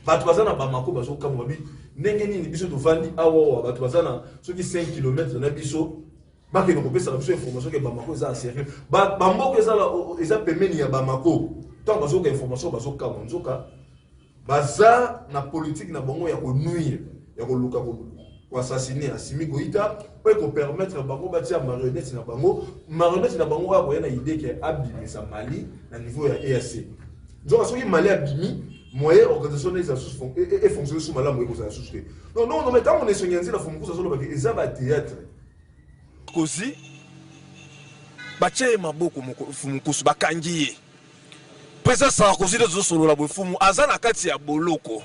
Bato baza na Bamako bazokamwa, babi: "Ndenge nini biso tovandi awawa, bato baza na soki 5 km na biso, bakende kopesaka biso information ke Bamako eza encerclé?" Bamboka eza pembeni ya Bamako, ntango bazoyoka information, bazokamwa. Nzoka baza na politique na bango ya konuire, ya koluka koassassiner Assimi Goïta, oyo ekopermettre bango batia marionnette na bango. Marionnette na bango oyo akoya na idée ke abimisa Mali na niveau ya EAC. Nzoka soki Mali abimi, moyen organisation na eza susu efonctionne su malamu ekozala susu te. Non, non, non. Mais ntango na esongi ya nzela, Fumukusu azolobaki eza bathéâtre. Sarkozy, batie ye maboko, Fumukusu, bakangi ye. Président Sarkozy nde tozosolola boye, fumu, aza na kati ya boloko.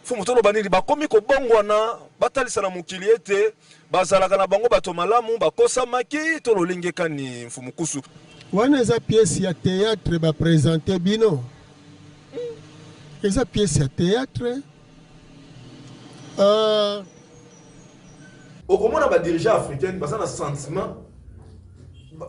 Fumu, toloba nini? Bakomi kobongwana, batalisa na mokili ete bazalaka na bango bato malamu, bakosamaki to lolenge kani, mfumu Kusu? Wana eza pièce ya théâtre baprésenter bino, eza pièce ya théâtre. Okomona badirigeant africaine baza na sentiment,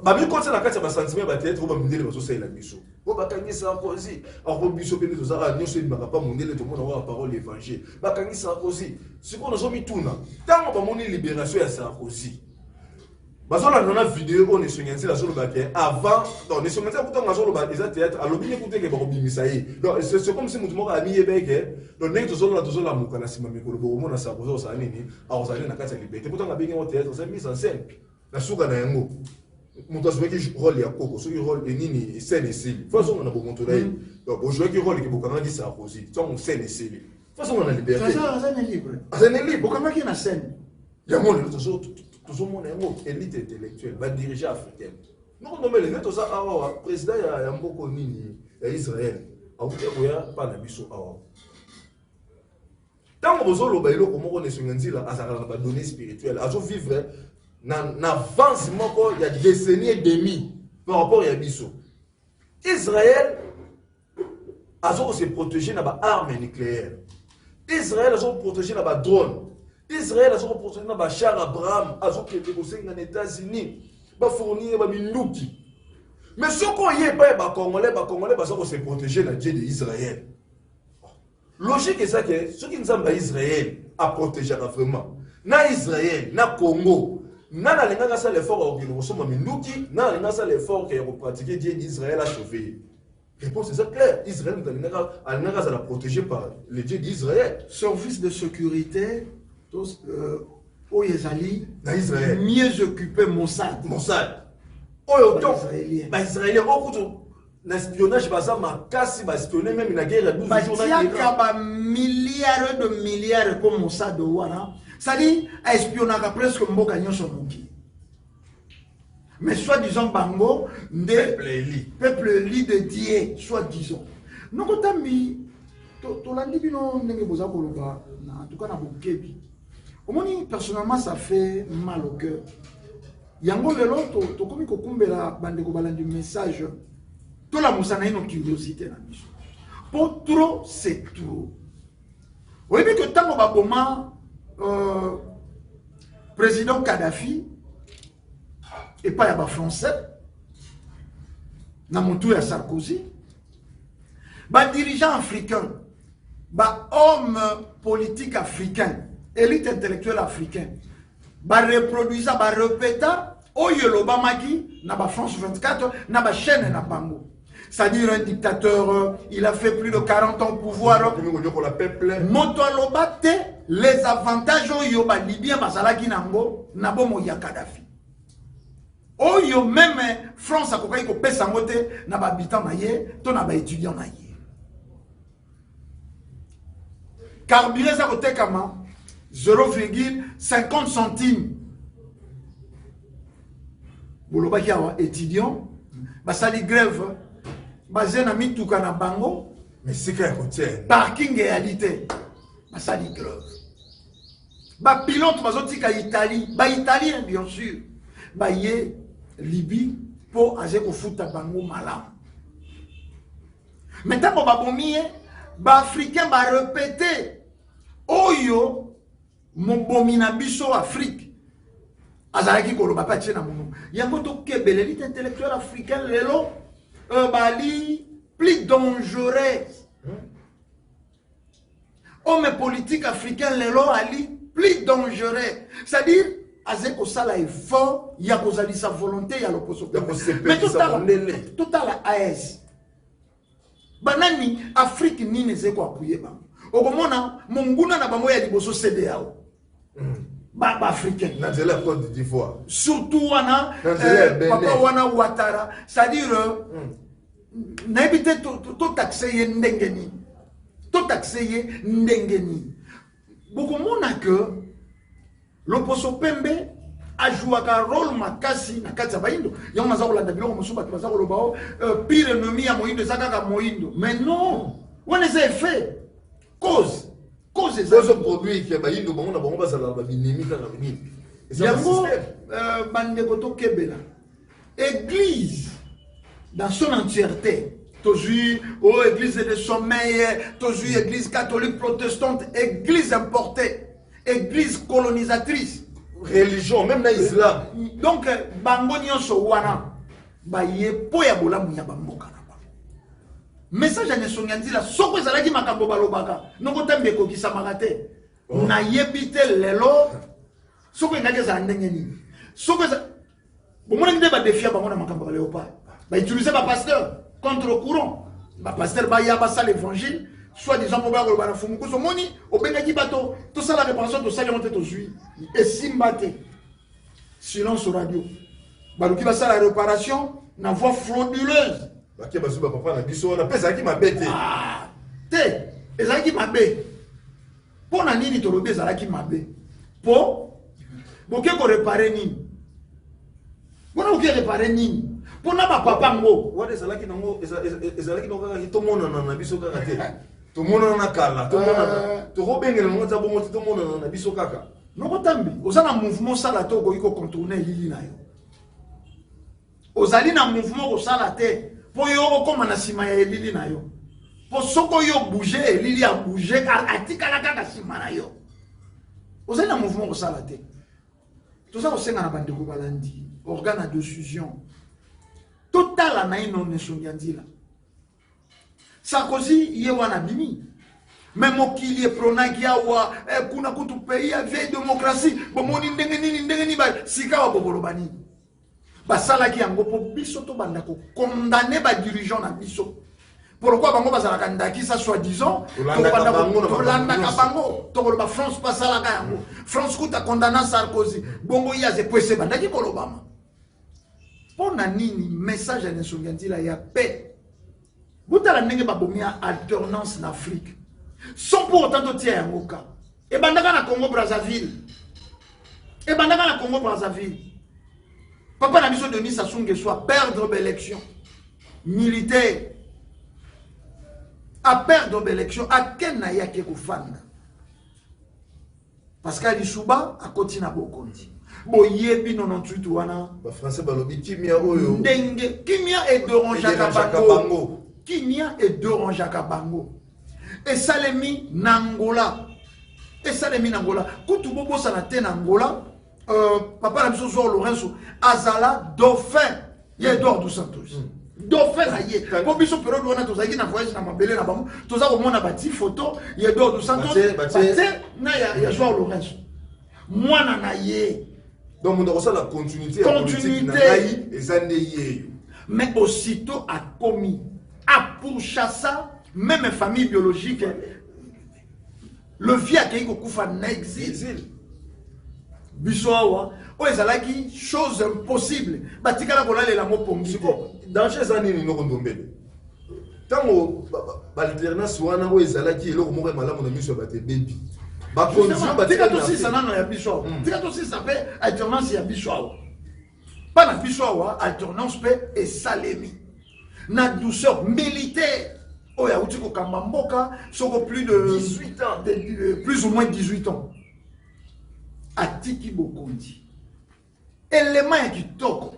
bamikotisa na kati ya basentiment ya bathéâtre oyo bamindele bazosalela biso, oyo bakangi Sarkozy. Ako biso mpe nde tozaka nyonso ebimaka pa mondele, tomona kaka parole évangile. Bakangi Sarkozy, sikoyo nazomituna, ntango bamoni libération ya Sarkozy, bazolanda na video oyo Nesongi ya Nzela azoloba ke avant, donc Nesongi ya Nzela kutanga azoloba eza théâtre, alobi ne kuteke bakobimisa ye. Donc c'est comme si motu moko amiyebe ke donc ndenge tozolola, tozolamuka na nsima mikolo, bokomona Sarkozy osala nini, akozala nini na kati ya liberté. Kutanga abengi yango théâtre, eza mise en scène. Na suka na yango, moto azwaki rôle ya koko, soki rôle enini, scène esili, fo azonga na bomoto na ye. Donc bozwaki rôle ke bokangaki Sarkozy, ntango scène esili, fo azonga na liberté. Aza na libre. Aza na libre. Bokangaki na scène. Yango lelo tozomona yango, élite intellectuelle, badirigeant africaine. Noko Ndombele, nde toza awawa, président ya mboka nini, ya Israel, awuti koya mpa na biso awa. Ntango bozoloba eloko moko, na esonga nzila azalaka na badonnées spirituelles, azovivre na avance moko ya décennie et demi par rapport ya biso. Israel azokose protéger na baarme nucléaire. Israël azo koprotege na badrone, Israël azo koprotege na bachar Abraham, azokende kosenga na États-Unis bafournir baminduki. Mais soki oye epai ya bacongolais, bacongolais baza kose protéger na Dieu de Israël. Logique eza ke soki Nzambe ya Israël aprotegeaka vraiment na Israël na Congo, nani alingaki asala effort ya kokende kosomba minduki? Nani alingaki asala effort ke ya kopratike Dieu d'Israël asauve ye? Réponse eza claire, Israël moto alingaki azala protégé par le Dieu d'Israël. Service de sécurité oyo ezali na Israël mieux occupé, Mossad. Mossad oyo baisraélien oyo kutu na espionnage baza makasi, baespionne même na guerre ya 12 jours na Batiaka Iran. Bamilliard de milliards mpo Mossad wana, c'est-à-dire aespionnaka presque mboka nyonso mokili, mais soit disant bango nde peuple élu. Peuple élu de Dieu, soit disant. Noko Tambi, tolandi bino ndenge boza koloba na, en tout cas na bokebi. Omoni, personnellement, ça fait mal au cœur. Yango lelo tokomi kokumbela bandeko balandi message, tolamusa na ino curiosité na biso, po trop c'est trop. Oyebi ke ntango baboma président Kadhafi epai ya bafrançais na motu ya Sarkozy, badirigeant africain, bahomme politique africain, élite intellectuelle africain, bareproduisa, barepeta oyo elobamaki na bafrance 24 na bachaîne na bango, c'est-à-dire un dictateur, il a fait plus de 40 ans au pouvoir. Komi konyokola peuple. Moto aloba te les avantages oyo balibien bazalaki nango na bomoi ya Kadafi, oyo même France akokaki kopesa yango te na bahabitant na ye to na baétudiant na ye. Carburant eza kotekama 0,50 centime. Bolobaki awa, étudiant basali grève, baze na mituka na bango. Mais sika ya kotia. Parking eyali te, basali grève. Bapilote bazotika Italie, baitalien bien sûr, baye Libye mpo aze kofuta bango malamu. Mais ntango babomi ye, baafricain barepete oyo mobomi na biso Afrique azalaki koloba mpe atie na monoko yango. Tokebela, élite intellectuelle africaine lelo bali plus dangereux. Homme politique africain lelo ali plus dangereux, c'est-à-dire aze kosala effort ya kozalisa volonté ya loposo. Ya kosepelisa mondele. Totala AES, banani Afrique nini eze koappuyer bango? Okomona monguna na bango ya liboso CEDEAO, baafricain. Na nzela ya Côte d'Ivoire. Surtout wana. Na nzela ya Benin. Papa wana Ouattara, c'est-à-dire nayebi te totaxe ye ndenge nini, totaxe ye ndenge nini. Bokomona ke loposo pembe ajouaka rôle makasi na kati ya bayindo. Yango naza kolanda biloko mosusu, bato baza koloba o pire ennemi ya moyindo eza kaka moyindo. Mais non, wana eza effet, cause. Cause eza ozoproduire ke bayindo bango na bango bazala na babinemi kaka nini. Eza yango. basystème. Bandeko, tokebela. Église dans son entièreté, tozwi o église de sommeil, tozwi église catholique, protestante, église importée, église colonisatrice. Religion, même na islam. Donc bango nyonso wana baye mpo ya bolamu ya bamboka na bango. Message ya Nesongi ya Nzila, soko ezalaki makambo balobaka noko Ntambi ekokisamaka te. Nayebi te lelo soko engaki ezala ndenge nini. Soko eza bomonaki nde badefia bango na makambo ya léopard, bautilize bapasteur contre courant, bapasteur baya basala évangile, soit disant mpo baya koloba na Fumukusu. Omoni, obengaki bato tosala réparation, tosali yango te, tozwi esimba te, silence radio. Baluki basala réparation na voie frauduleuse. Bake bazwi bapapa na biso wana mpe ezalaki mabe te. Ah, te, ezalaki mabe. Mpo na nini tolobi ezalaki mabe? Mpo boke koréparer nini? Mpona boke réparer nini mpona bapapa ngo? Wana ezalaki nango ezalaki nango kaka tomonana na biso kaka te, tomonana na kala, tomonana, tokobengela nango ata bongo te, tomonana na biso kaka. Noko Tambi, oza na mouvement osala te, okoki kocontourner elili na yo. Ozali na mouvement kosala te mpo yo okóma na nsima ya elili na yo. Mpo soko yo bouge, elili ya bouge, atikala kaka nsima na yo. Ozali na mouvement kosala te. Toza kosenga na bandeko balandi organe ya décision, totala naino Nesongi ya nzila. Sarkozy ye wana abimi, me mokili epronaki awa eh, kuna kutu pays ya vieille démocratie. Bomoni ndenge nini, ndenge nini sika awa bokoloba nini? Basalaki yango mpo biso tobanda kokondane badirigeant na biso. Pourquoi bango bazalaka ndakisa soi-disant? Tolandaka bango, tokoloba France mpo asalaka yango. France kuta condamna Sarkozy, bongo ye aze po ese ebandaki kolobama. Mpo na nini message ya Nesongi ya nzila ya paix? Botala ndenge babomi ya alternance na Afrique sans pour autant totia yango ka. Ebandaka na Congo Brazzaville, ebandaka na Congo Brazzaville. Papa na biso Denis Sassou Nguesso a perdre baélection militaire, a perdre baélection, ake na ye, ake kofanda. Pascal Lisuba akoti na bokonzi. Boyebi 98 wana. Bafrançais balobi kimia oyo. Ndenge kimia ederangeaka bango, kimia ederangeaka bango. Esalemi na Angola, esalemi na Angola kutu bobosana te. Na Angola, papa na biso Joao Lorenzo azala dauphin ya Edouard dos Santos. Dauphin na ye, po biso periode wana tozalaki na voyage na mabele na bango, toza komona bati photo ya Edouard dos Santos batie na ya Joao Lorenzo, mwana na ye. Donc moto akosala continuité ya politique na ngai eza nde yeyo. Mais aussitôt akomi, apourchassa même famille biologique. Le vieux akei kokufa na exil. Biso awa, oyo ezalaki chose impossible, batikala kolalela yango pongi te. Danger eza nini, noko Ndombele? Ntango baalternance wana oyo ezalaki eloko moko ya malamu na miso ya bato ebebi, bacondition. Tika tosisa nano ya biso awa, tika tosisa mpe alternance ya biso awa. Mpa na biso awa, alternance mpe esalemi na douceur. Militaire oyo awuti kokamba mboka soko plus de 18 ans, plus ou moins 18 ans, atiki bokonzi. Élément ya kitoko,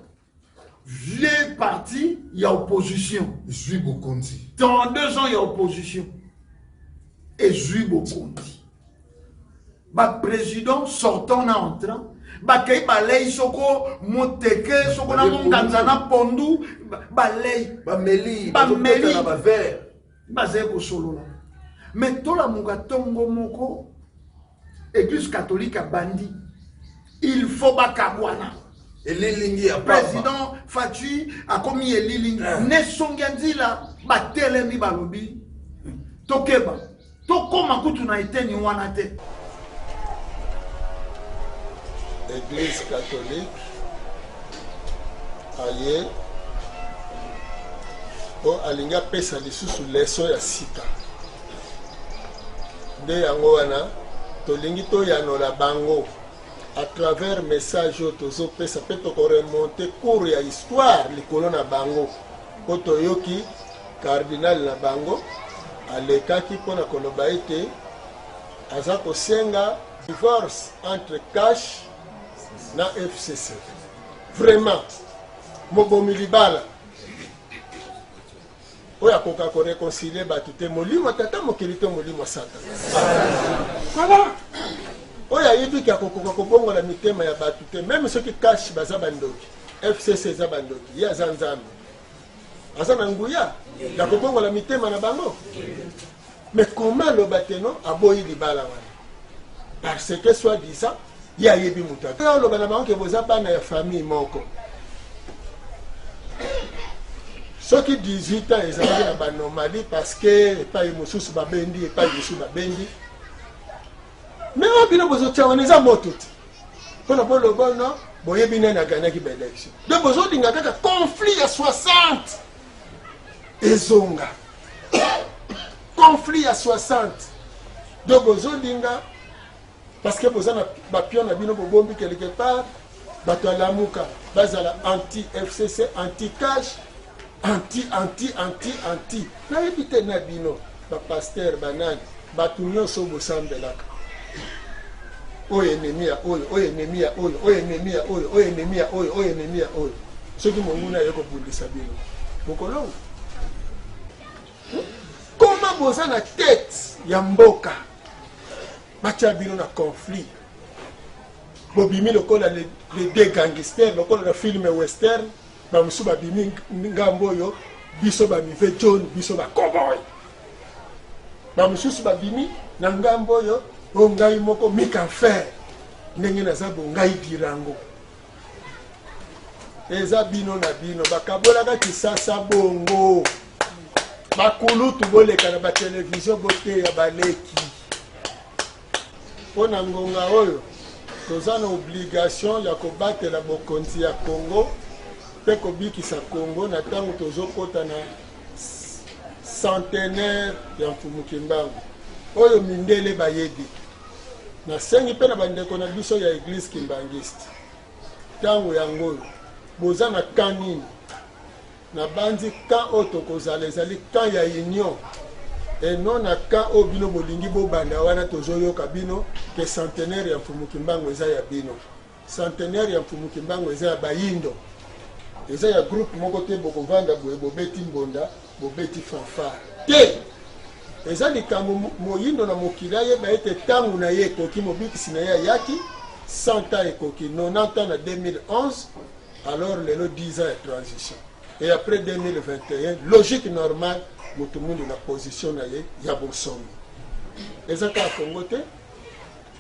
vieux parti ya opposition ezwi bokonzi. 32 ans ya opposition ezwi bokonzi. Baprésident sortant na entrant bakei, balei soko moteke, soko na monganza na pondu, balei. Bameli. Bameli. Na baverre. Bazali kosolola. Mais tolamuka ntongo moko, église catholique abandi, il faut bakabwana. Elilingi ya président Fatshi akomi elilingi. Nesongi ya nzila batelemi, balobi tokeba, tokóma kutu na eteni wana te. Église catholique aye mpo alingi apesa lisusu leso ya sika. Nde yango wana tolingi toyanola bango à travers message oyo tozopesa, mpe tokoremonter cours ya histoire likolo na bango, mpo toyoki cardinal na bango alekaki mpona koloba ete aza kosenga divorce entre CACH na FCC. Vraiment, mobomi libala oyo akoka koréconcilier bato te, molimo tata mokili to molimo Satana oyo ayebiki akokoka kobongola mitema ya bato te. Même soki CACH baza bandoki, FCC eza bandoki, ye aza Nzambe, aza na nguya ya kobongola mitema na bango. Mais comment aloba te no aboyi libala wana parce que soit disant ye ayebi moto? Aloba na bango ke boza bana ya famille moko. Soki 18 ans ezalaki na baanomalie, parce que epai mosusu babendi, epai mosusu babendi, mais oyo bino bozotia wana eza moto te mpona boloba no boyebi nani agagnaki baélection. Donc bozolinga kaka conflit ya 60 ezonga, conflit ya 60. Donc bozolinga parce que boza na bapion na bino bobombi quelque part. Bato ya Lamuka bazala anti FCC, anti CACH, anti, anti, anti, anti, nayebi te. Na bino bapasteur, banani, bato nyonso bosambelaka, oyo ennemi ya oyo, oyo ennemi ya oyo, oyo ennemi ya oyo, oyo ennemi ya oyo, oyo ennemi ya oyo. Soki monguna aye kobundisa bino, bokolonga? Koma. Boza na tete ya mboka, batia bino na conflit, bobimi lokola les deux gangsters, lokola na film western, bamosusu babimi ngambo oyo, biso ba mive John, biso ba cowboy, bamosusu babimi na ngambo oyo, oyo ngai moko mikanfer ndenge naza bo ngai dirango. Eza bino na bino bakabolaka Kisasa bongo. Bakulutu boleka na batelevizio boteya baleki. Mpo na ngonga oyo toza na obligation ya kobatela bokonzi ya Congo mpe kobikisa Congo na ntango tozokota na centenaire ya Mfumu Kimbangu oyo mindele bayebi. Nasengi mpe na bandeko na biso ya Eglise Kimbanguiste, ntango yango oyo boza na camp nini? Nabanzi camp oyo tokozala ezali camp ya union et non na camp oyo bino bolingi bobanda wana. Tozoyoka bino ke centenaire ya Mfumu Kimbangu eza ya bino. Centenaire ya Mfumu Kimbangu eza ya bayindo, eza ya groupe moko te. Bokovanda boye bobeti mbonda, bobeti fanfare te. Eza likambo moyindo na mokili ayeba ete ntango na ye ekoki, mobikisi na ye ayaki, 100 ans ekoki, 90 ans na 2011, alors lelo 10 ans ya transition et après 2021, logique normale, moto mwindu na position na ye ya bonsomi. Eza kaka Congo te.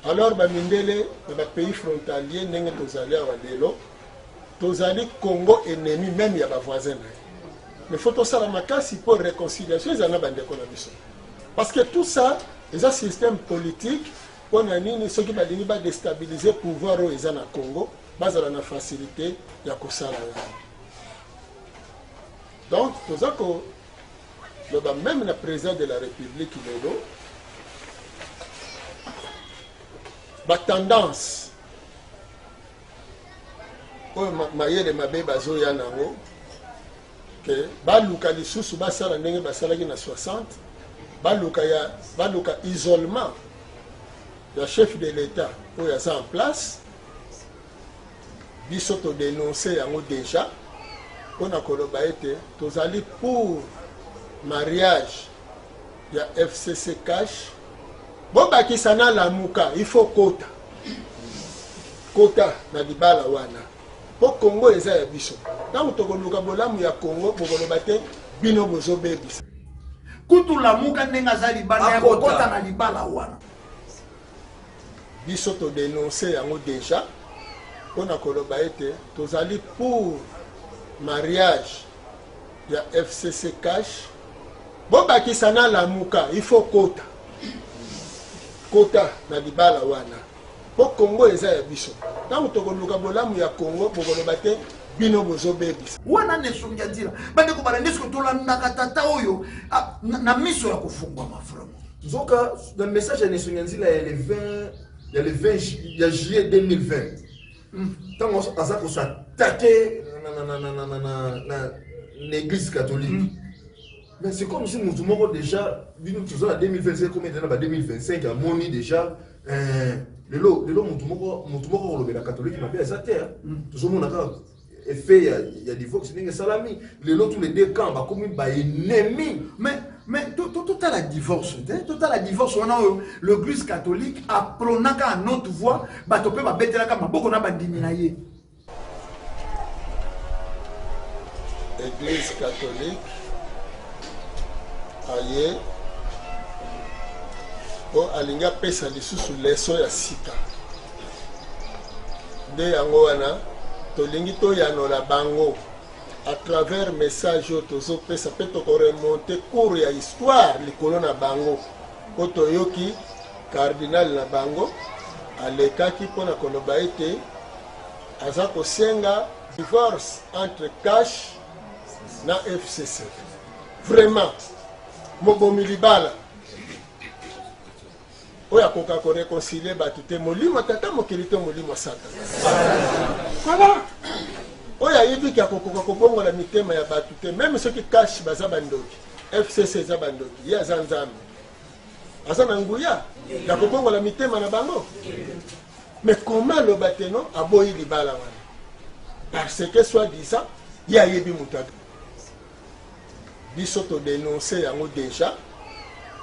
Alors bamindele na bapays frontalier, ndenge tozali awa lelo, tozali Congo ennemi même ya bavoisin na ye, mais faut tosala makasi mpo réconciliation ezala na bandeko na biso, parce que tout ça eza système politique. Mpo na nini? Soki balingi badestabilize pouvoir oyo eza na Congo, bazala na facilité ya kosala yango. Donc toza koloba même na président de la République lelo, batendance oyo mayele mabe bazoya nango ke baluka lisusu basala ndenge basalaki na 60, baluka isolement ya chef de l'État oyo aza en place. Biso todénonce yango déjà mpona koloba ete tozali pour mariage ya FCC Cash, bobakisa na Lamuka. Il faut kota kota na libala wana mpo Congo eza ya biso. Ntango tokoluka bolamu ya Congo, bokoloba te bino bozobebisa. Kutu Lamuka ndenge aza libanda ya Akota. kokota na libala wana. Biso todénonce yango déjà mpona koloba ete tozali pour mariage ya FCC Cash, bobakisa na Lamuka. Il faut kota kota na libala wana mpo Congo eza ya biso. Ntango tokoluka bolamu ya Congo, bokoloba te bino bozobebisa. Wana na esongi ya nzela, bandeko balandi, soki tolandaka tata oyo na miso ya kofungwama vraiment. Nzoka na message ya Nesongi ya nzela ya le 20, ya le 20 ya juillet 2020, ntango aza kos'attaquer na Église catholique, mais c'est comme si motu moko déjà, bino toza na 2025, komi na ba 2025, amoni déjà lelo motu moko kolobela catholique mabe aza te, hein. Tozomona kaka effet ya divorce ndenge esalami lelo, tous les deux camps bakomi baennemi. Mais totala divorce te, totala divorce wana oyo l'Église catholique aprônaka en haute voix, bato mpe babetelaka maboko na bandimi na ye. Église catholique aye mpo alingi apesa lisusu leso ya sika. Nde yango wana tolingi toyanola bango à travers message oyo tozopesa, mpe tokoremonter cours ya histoire likolo na bango, mpo toyoki cardinal na bango alekaki mpona koloba ete aza kosenga divorce entre Cash na FCC. Vraiment, mobomi libala oyo akoka koréconcilier bato te, molimo tata mokili te, molimo Satana. Voilà, oyo ayebiki akokoka kobongola mitema ya bato te. Même soki Cash baza bandoki, FCC eza bandoki, ye aza Nzambe, aza na nguya ya kobongola mitema na bango. Mais comment aloba te no aboyi libala wana parce que soit disant ye ayebi moto? Biso todénonce yango déjà.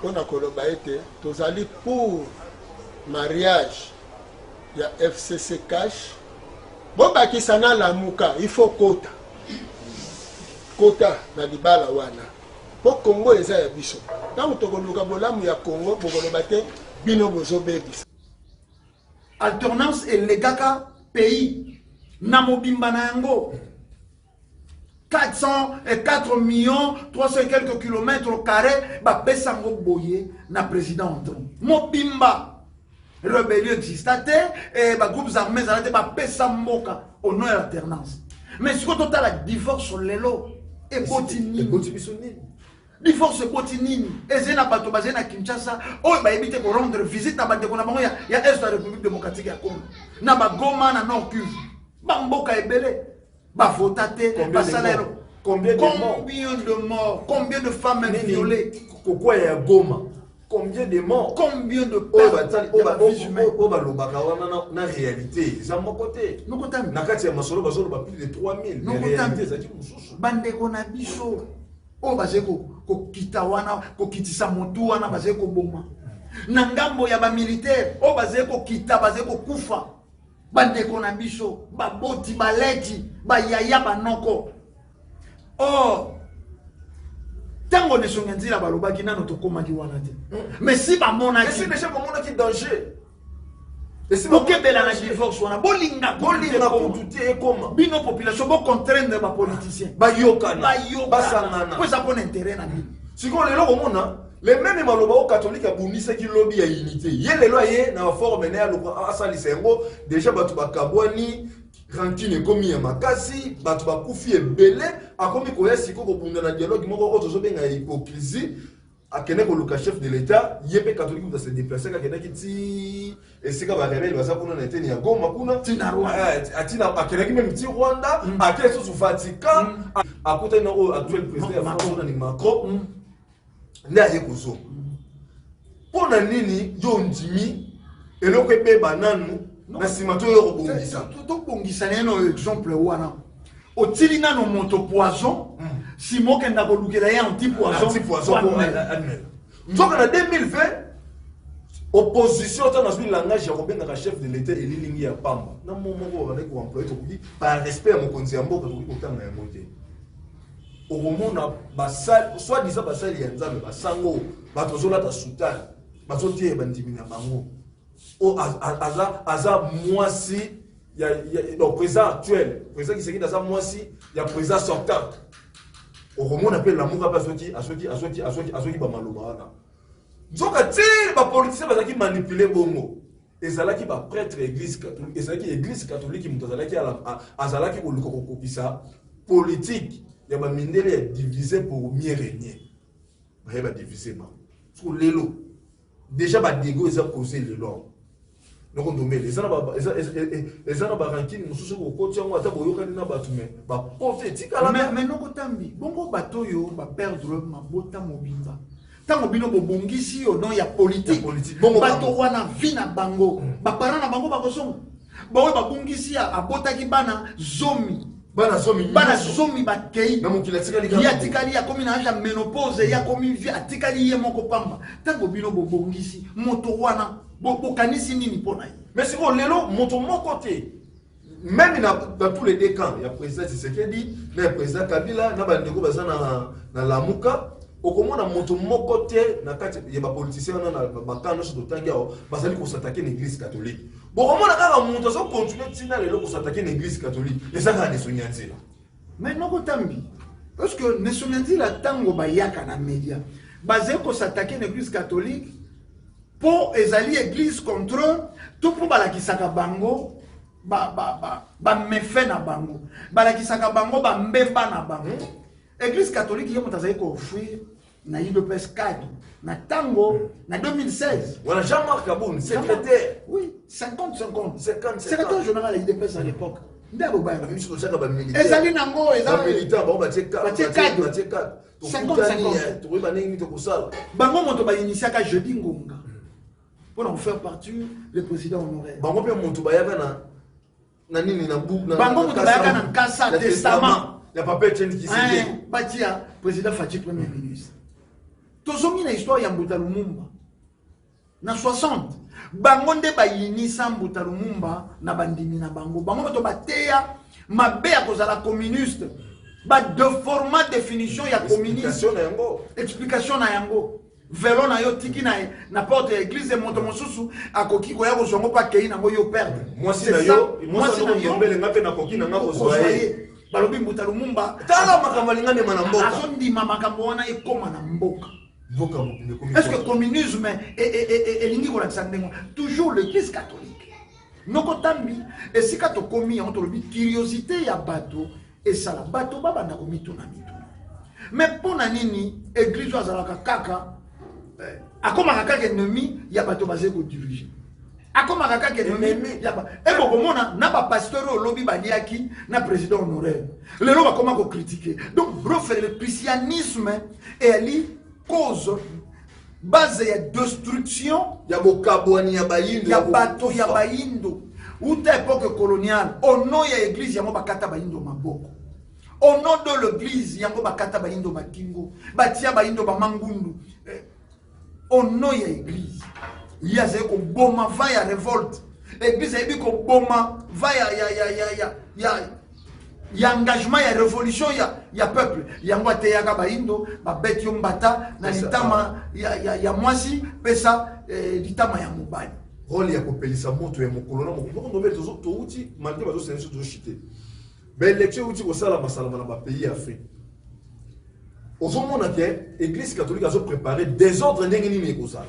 mpo na koloba ete tozali pour mariage ya FCC cash bobakisa na lamuka il faut kota kota na libala wana mpo Congo eza ya biso. Ntango tokoluka bolamu ya Congo bokoloba te bino bozobebisa. Alternance elekaka pays na mobimba na yango 404 millions 300 et quelques kilomètres carrés bapesa yango boye na président entrant mobimba. Rebellion exista te eh, ba groupes armés ezala te, bapesa mboka au nom ya alternance. Mais sikoyo totala divorce lelo eboti nini? Eboti biso nini? Divorce eboti nini? Ezali na bato bazali na Kinshasa oyo bayebi te korendre visite na bandeko na bango ya Est ya République démocratique ya Congo, na bagoma na Nord Kivu, bamboka ebele bavota te, basala elo. Combien de morts? Combien de morts? Combien de femmes violées? Kokwa ya Goma. Combien de morts? Combien de pertes de la vie humaine? Oyo balobaka wana na réalité eza moko te. Na kati ya masolo bazoloba plus de 3000, mais réalité ezalaki mosusu. Bandeko na biso oyo bazali kokita wana, kokitisa motu wana, bazali koboma na ngambo ya bamilitaire oyo bazali kokita, bazali kokufa. Bandeko na biso, baboti, baleki, bayaya, banoko. Or ntango nesonga nzila balobaki nano tokomaki wana te. Mais si bamonaki, esi déjà bamonaki danger. Bokebela na divorce wana, bolinga bolinga kutu te ekoma. Bino population bo contraindre ba politiciens. Bayokana, bayokana, basangana. Po eza pona intérêt na bino. Sikoyo lelo komona le même maloba oyo catholique abunisaki lobi ya unité. Ye lelo aye na forme na ya loko asalisa yango déjà bato bakabwani, rancune ekomi ya makasi, bato bakufi ebele, akomi koya sikoyo kobunda na dialogue moko oyo tozobenga ya hypocrisie. Akende koluka chef de l'État, ye pe catholique moto ase déplacer, akendaki ti esika ba rebelle baza kuna na eteni ya Goma kuna. Ti na Rwanda. Atina, akendaki même ti Rwanda, akende lisusu Vatican, akutani na oyo actuel président ya France, oyo ni Macron, nde aye kozonga. Mpo na nini yo ondimi eloko ebeba nanu na nsima to yo kobongisa? Tobongisa nano exemple wana. Otili nano moto poison, sima okenda kolukela ye anti-poison, Anti-poison po po amela. amela. Nzoka na 2020, opposition ata nazwi langage ya kobengaka chef de l'État elilingi ya pamba. Na mo moko babandaki koemployer, tokoki par respect ya mokonzi ya mboka tokoki kotanga yango te. Okomona basali, soi-disant basali ya Nzambe, basango, bato bazolata soutane, bazoteya bandimi na bango. O, aza mwasi ya, ya, donc président actuel, président Tshisekedi aza mwasi ya président sortant. Okomona pe lamuka pe azoki ba maloba wana. Nzoka ti ba politiciens bazalaki manipuler bongo. Ezalaki ba prêtre église catholique, ezalaki église catholique moto azalaki ala, a, azalaki koluka kokokisa politique ya ba mindele ya diviser pour mieux régner. Baye ba diviser bango. Siko lelo déjà ba dégâts eza causé lelo. Noko ndombele, eza na ba, eza, eza, eza, eza na ba rancune mosusu okoti yango ata boyokani na bato, mais ba pote etikala. Mais, mais noko tambi, bongo bato oyo ba perdre mabota mobimba. Tango bino bobongisi au nom ya politique. Ya politique. Bongo bato bango. wana vie na bango, ba parents na bango bakozonga. Baoyo babongisi ya abotaki bana zomi. Bana zomi Bana nyonso. zomi bakei. Na mokili atikali kaka Ye moko. atikali, akomi na âge ya ménopause, ye akomi vie, atikali ye moko pamba. Tango bino bobongisi moto wana, bokanisi nini mpo na ye? Mais sikoyo lelo moto moko te, même dans tous les deux camps, ya président Tshisekedi, na ya président Kabila, na bandeko baza na Lamuka, okomona moto moko te na kati ya ba politiciens wana na ba camp nyonso totangi awa, bazali kosatake na église catholique. Bokomona kaka moto azo continuer ntina lelo kosatake na église catholique, eza kaka Nesongi ya nzela. Mais noko tambi, parce que Nesongi ya nzela tango bayaka na média, bazali kosatake na église catholique po ezali église contre to po balakisaka bango ba méfait na bango, balakisaka bango ba mbeba na bango. Église catholique ye moto azali ko offrir na UDPS cadre na tango na 2016. Voilà Jean-Marc Kabund, secrétaire. Oui, 50-50. 50-50. Secrétaire général à l'UDPS à l'époque. Nde aloba yango. Biso tozalaka ba militaire. Ezali nango, eza Ba militaire, bango batie Batie cadre. batie cadre. 50-50. Tokutani, tokoyeba ndenge nini tokosala. Bango moto ba initiaka jeudi ngonga. Pour en faire partir le président honoraire. Bango pe moto bayaka na nini, na bu, na Bango na moto bayaka kasa, na nkasa, na testament. testament. Ya papa Etienne Tshisekedi. Hein, batia président Fatshi premier ministre. Tozongi na histoire ya Mbuta Lumumba. Na 60, bango nde bayinisa Mbuta Lumumba na bandimi na bango. Bango bato bateya mabe ya kozala communiste. Ba deforma definition ya communisme. Explication na yango. Explication na yango. Velo na yo tiki na, na porte ya eglise, moto mosusu akoki koya kozwa yango mpo akei nango yo perdre. Mwasi na yo, mwasi na yo, nga mpe nakoki na nga kozwa ye. Balobi Mbuta Lumumba tala makambo alinga ndema na mboka. Azondima makambo wana ekoma na mboka. Mboka mobimba ekomi. Est-ce que communisme elingi kolakisa ndenge toujours l'église catholique? Noko Tambi, esika tokomi yango tolobi curiosité ya bato esala bato babanda komituna mituna. Mais mpo na nini église oyo azalaka kaka akomaka kaka ennemi ya bato bazali kodiriger? Akomaka kaka ennemi ya ba e bokomona na ba pasteur oyo lobi baliaki na président honoraire lelo bakoma kocritiquer. Donc bref, le christianisme eyali cause base ya destruction ya bokabwani ya bayindo, ya bato ya bayindo uta époque coloniale. Au nom ya église yango bakata bayindo maboko, au nom de l'église yango bakata bayindo bakingo, batia bayindo bamangundu. Au nom ya église ye azali koboma va ya révolte. Église ayebi koboma va ya, ya, ya, ya, ya, ya, ya engagement ya révolution ya peuple. Yango ateyaka bayindo babeti yo mbata na litama ya mwasi, pesa litama ya mobali. Rôle ya kopelisa moto ya mokolo na mokolo. Moko nobele touti malgré bazosala biso tozochite. Baélection euti kosala masalama na bapays ya Afrique. Ozomona ke église catholique azoprépare désordre ndenge nini ekozala.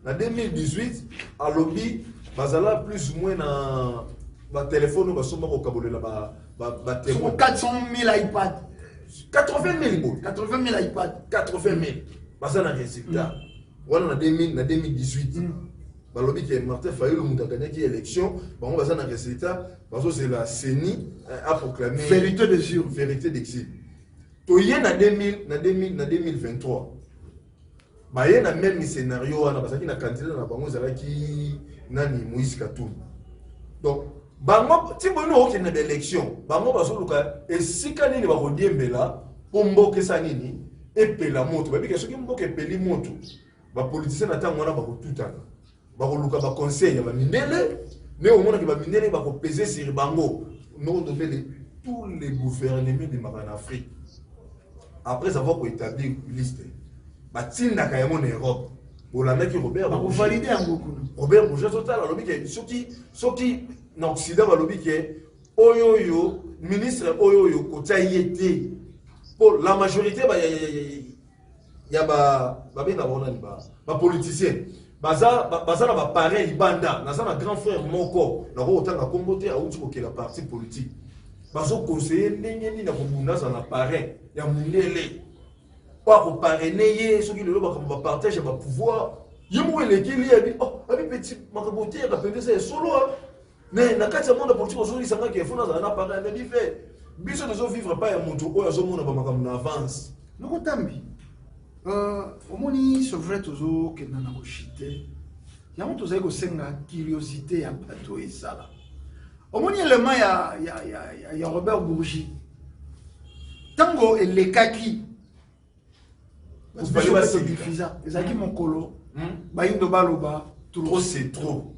Na 2018 alobi bazala plus ou moins na batelefone oyo basomba kokabolela batémoin. 400 000 iPad. 80 000 boye. 80 000 iPad. 80 000 baza na résultat wana na 2000, na 2018 balobi ke Martin Fayulu moto aganyaki élection. Bango baza na résultat, bazozela CENI aproclame vérité des urnes. Vérité d'exil. Toye na 2000, na 2000, na 2023 baye na même scénario wana. Bazalaki na candidat na bango, ezalaki nani? Moïse Katumbi. Donc bango ti boyini okokende na baélection, bango bazoluka esika nini bakodiembela mpo mboka esa nini epela moto. Babika soki mboka epeli moto, bapoliticien na ntango wana bakotutana, bakoluka baconseil ya bamindele. Nde omonaki bamindele bakopese sur bango. Noko Ndombele, tous les gouvernements ebimaka na Afrique, après avoir koétablir liste, batindaka yango na Europe. Bolandaki Robert Bakovalide yango kuna. Robert Bourgi azotala, alobi ke soki na Occident balobi ke oyo oyo ministre oyo oyo kotia ye te, po la majorité ya babenga bango nani, bapoliticien baza na baparrain libanda. Naza na grand frère moko, nakoki kotanga nkombo te, awuti kokela parti politique, bazoconseille ndenge nini akobunda, aza na parrain ya mondele po akoparraine ye. Soki lelo makambo bapartage ya bapouvoir, ye moko elekeli ye, abi oh, abi petit makambo oteyaka mpenza eza ya solo. Mais na kati ya monde politique ozolisangaki efo nazala na parrain. Mais bife biso tozovivre pa ya moto oyo azomona bamakambo na avance. Noko Tambi, omoni, c'est vrai, tozokenda na koshite yango, tozali kosenga curiosité ya bato esala. Omoni élément ya Robert Bourgi, ntango elekaki todiffusa, ezalaki mokolo bayindo baloba trop c'est trop,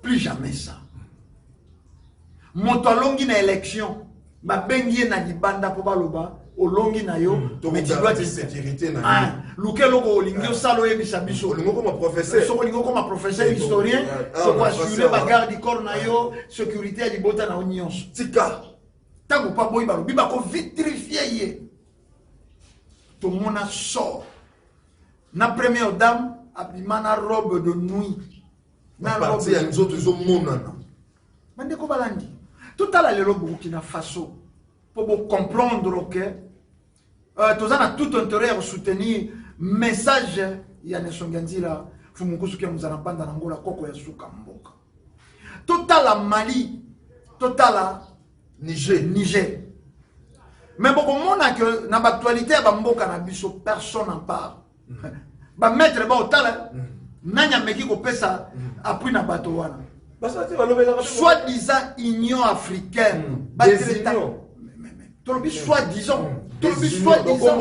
plus jamais ça. Moto alongi na élection, babengi ye na libanda mpo baloba olongi na yo, mais tu dois te sécurité na luka eloko olingi osala, oyebisa biso. Olingi okoma professeur. Soki olingi okoma professeur historien, soki bagarde du corps na yo, sécurité ya libota na yo nyonso. Tika. Ntango mpo aboyi, balobi bakovitrifie ye. Tomona sort na première dame abima na robe de nuit. Na robe ya nzoto ezomonana. Bandeko balandi, totala lelo Burkina Faso mpo bocomprendre ke toza na tout intérêt ya kosoutenir message ya Nesongia Nzila Fumukusuki ya Mozala Mpanda na Ngola koko ya suka mboka. Totala Mali, totala Niger. Niger. Mais bokomona ke na baactualité ya bamboka na biso, personne en parle. Bamaître baotala nani ameki kopesa appui na bato wana? Basala te, balobelaka. Soi-disant Union africaine. Des unions. Tolobi soit disant, tolobi soit disant,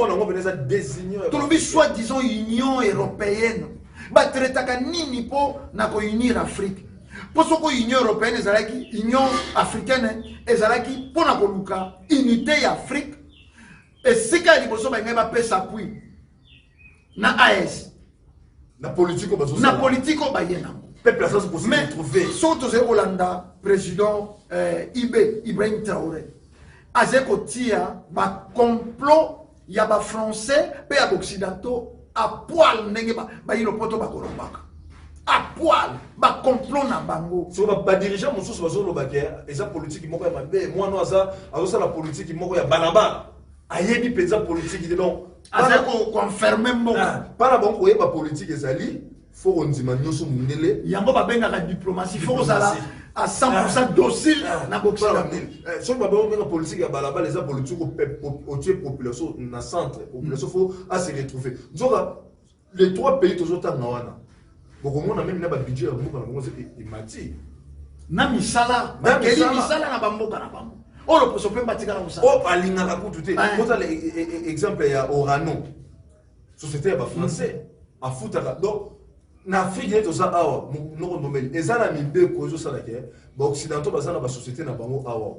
tolobi soit disant Union européenne batraitaka nini mpo na kounir Afrique? Mpo soko Union européenne ezalaki, Union africaine ezalaki mpo na koluka unité ya Afrique, esika ya liboso balingai bapesa appui na AS na politike oyo na politike oyo baye nango. Peuple aza ko se retrouver. Soki tozali kolanda président IB Ibrahim Traoré, azali kotia bacomplot ya bafrançais mpe ya baoccidentaux à poil, ndenge bayi lopoto bakolombaka à poil bacomplot na bango. So badirigeant mosusu bazoloba ke eza politike moko ya mabe, mwana aza azosala politike moko ya balabala, ayebi mpenza politike te, donc azali koconfirme mboka. Mpana bango koyeba politike ezali fo kondima nyonso mondele. Yango babengaka diplomatie, fo kozala à 100% docile na boxila. Soki babenga politike ya balabala, eza politike otie population na centre, population fo ase retrouver. Nzoka les trois pays tozotanga wana, bokomona même na babudget ya mboka na bango emati. Na misala, bakeli misala na bamboka na bango oyo loposo mpe batikala kosala. Oyo alingaka kutu te. Kozala exemple ya Orano, société ya bafrançais, afutaka. Donc na Afrique nde toza awa, noko Ndombeli, eza na mibeko ezosala ke baoccidentaux baza na basociété na bango awa,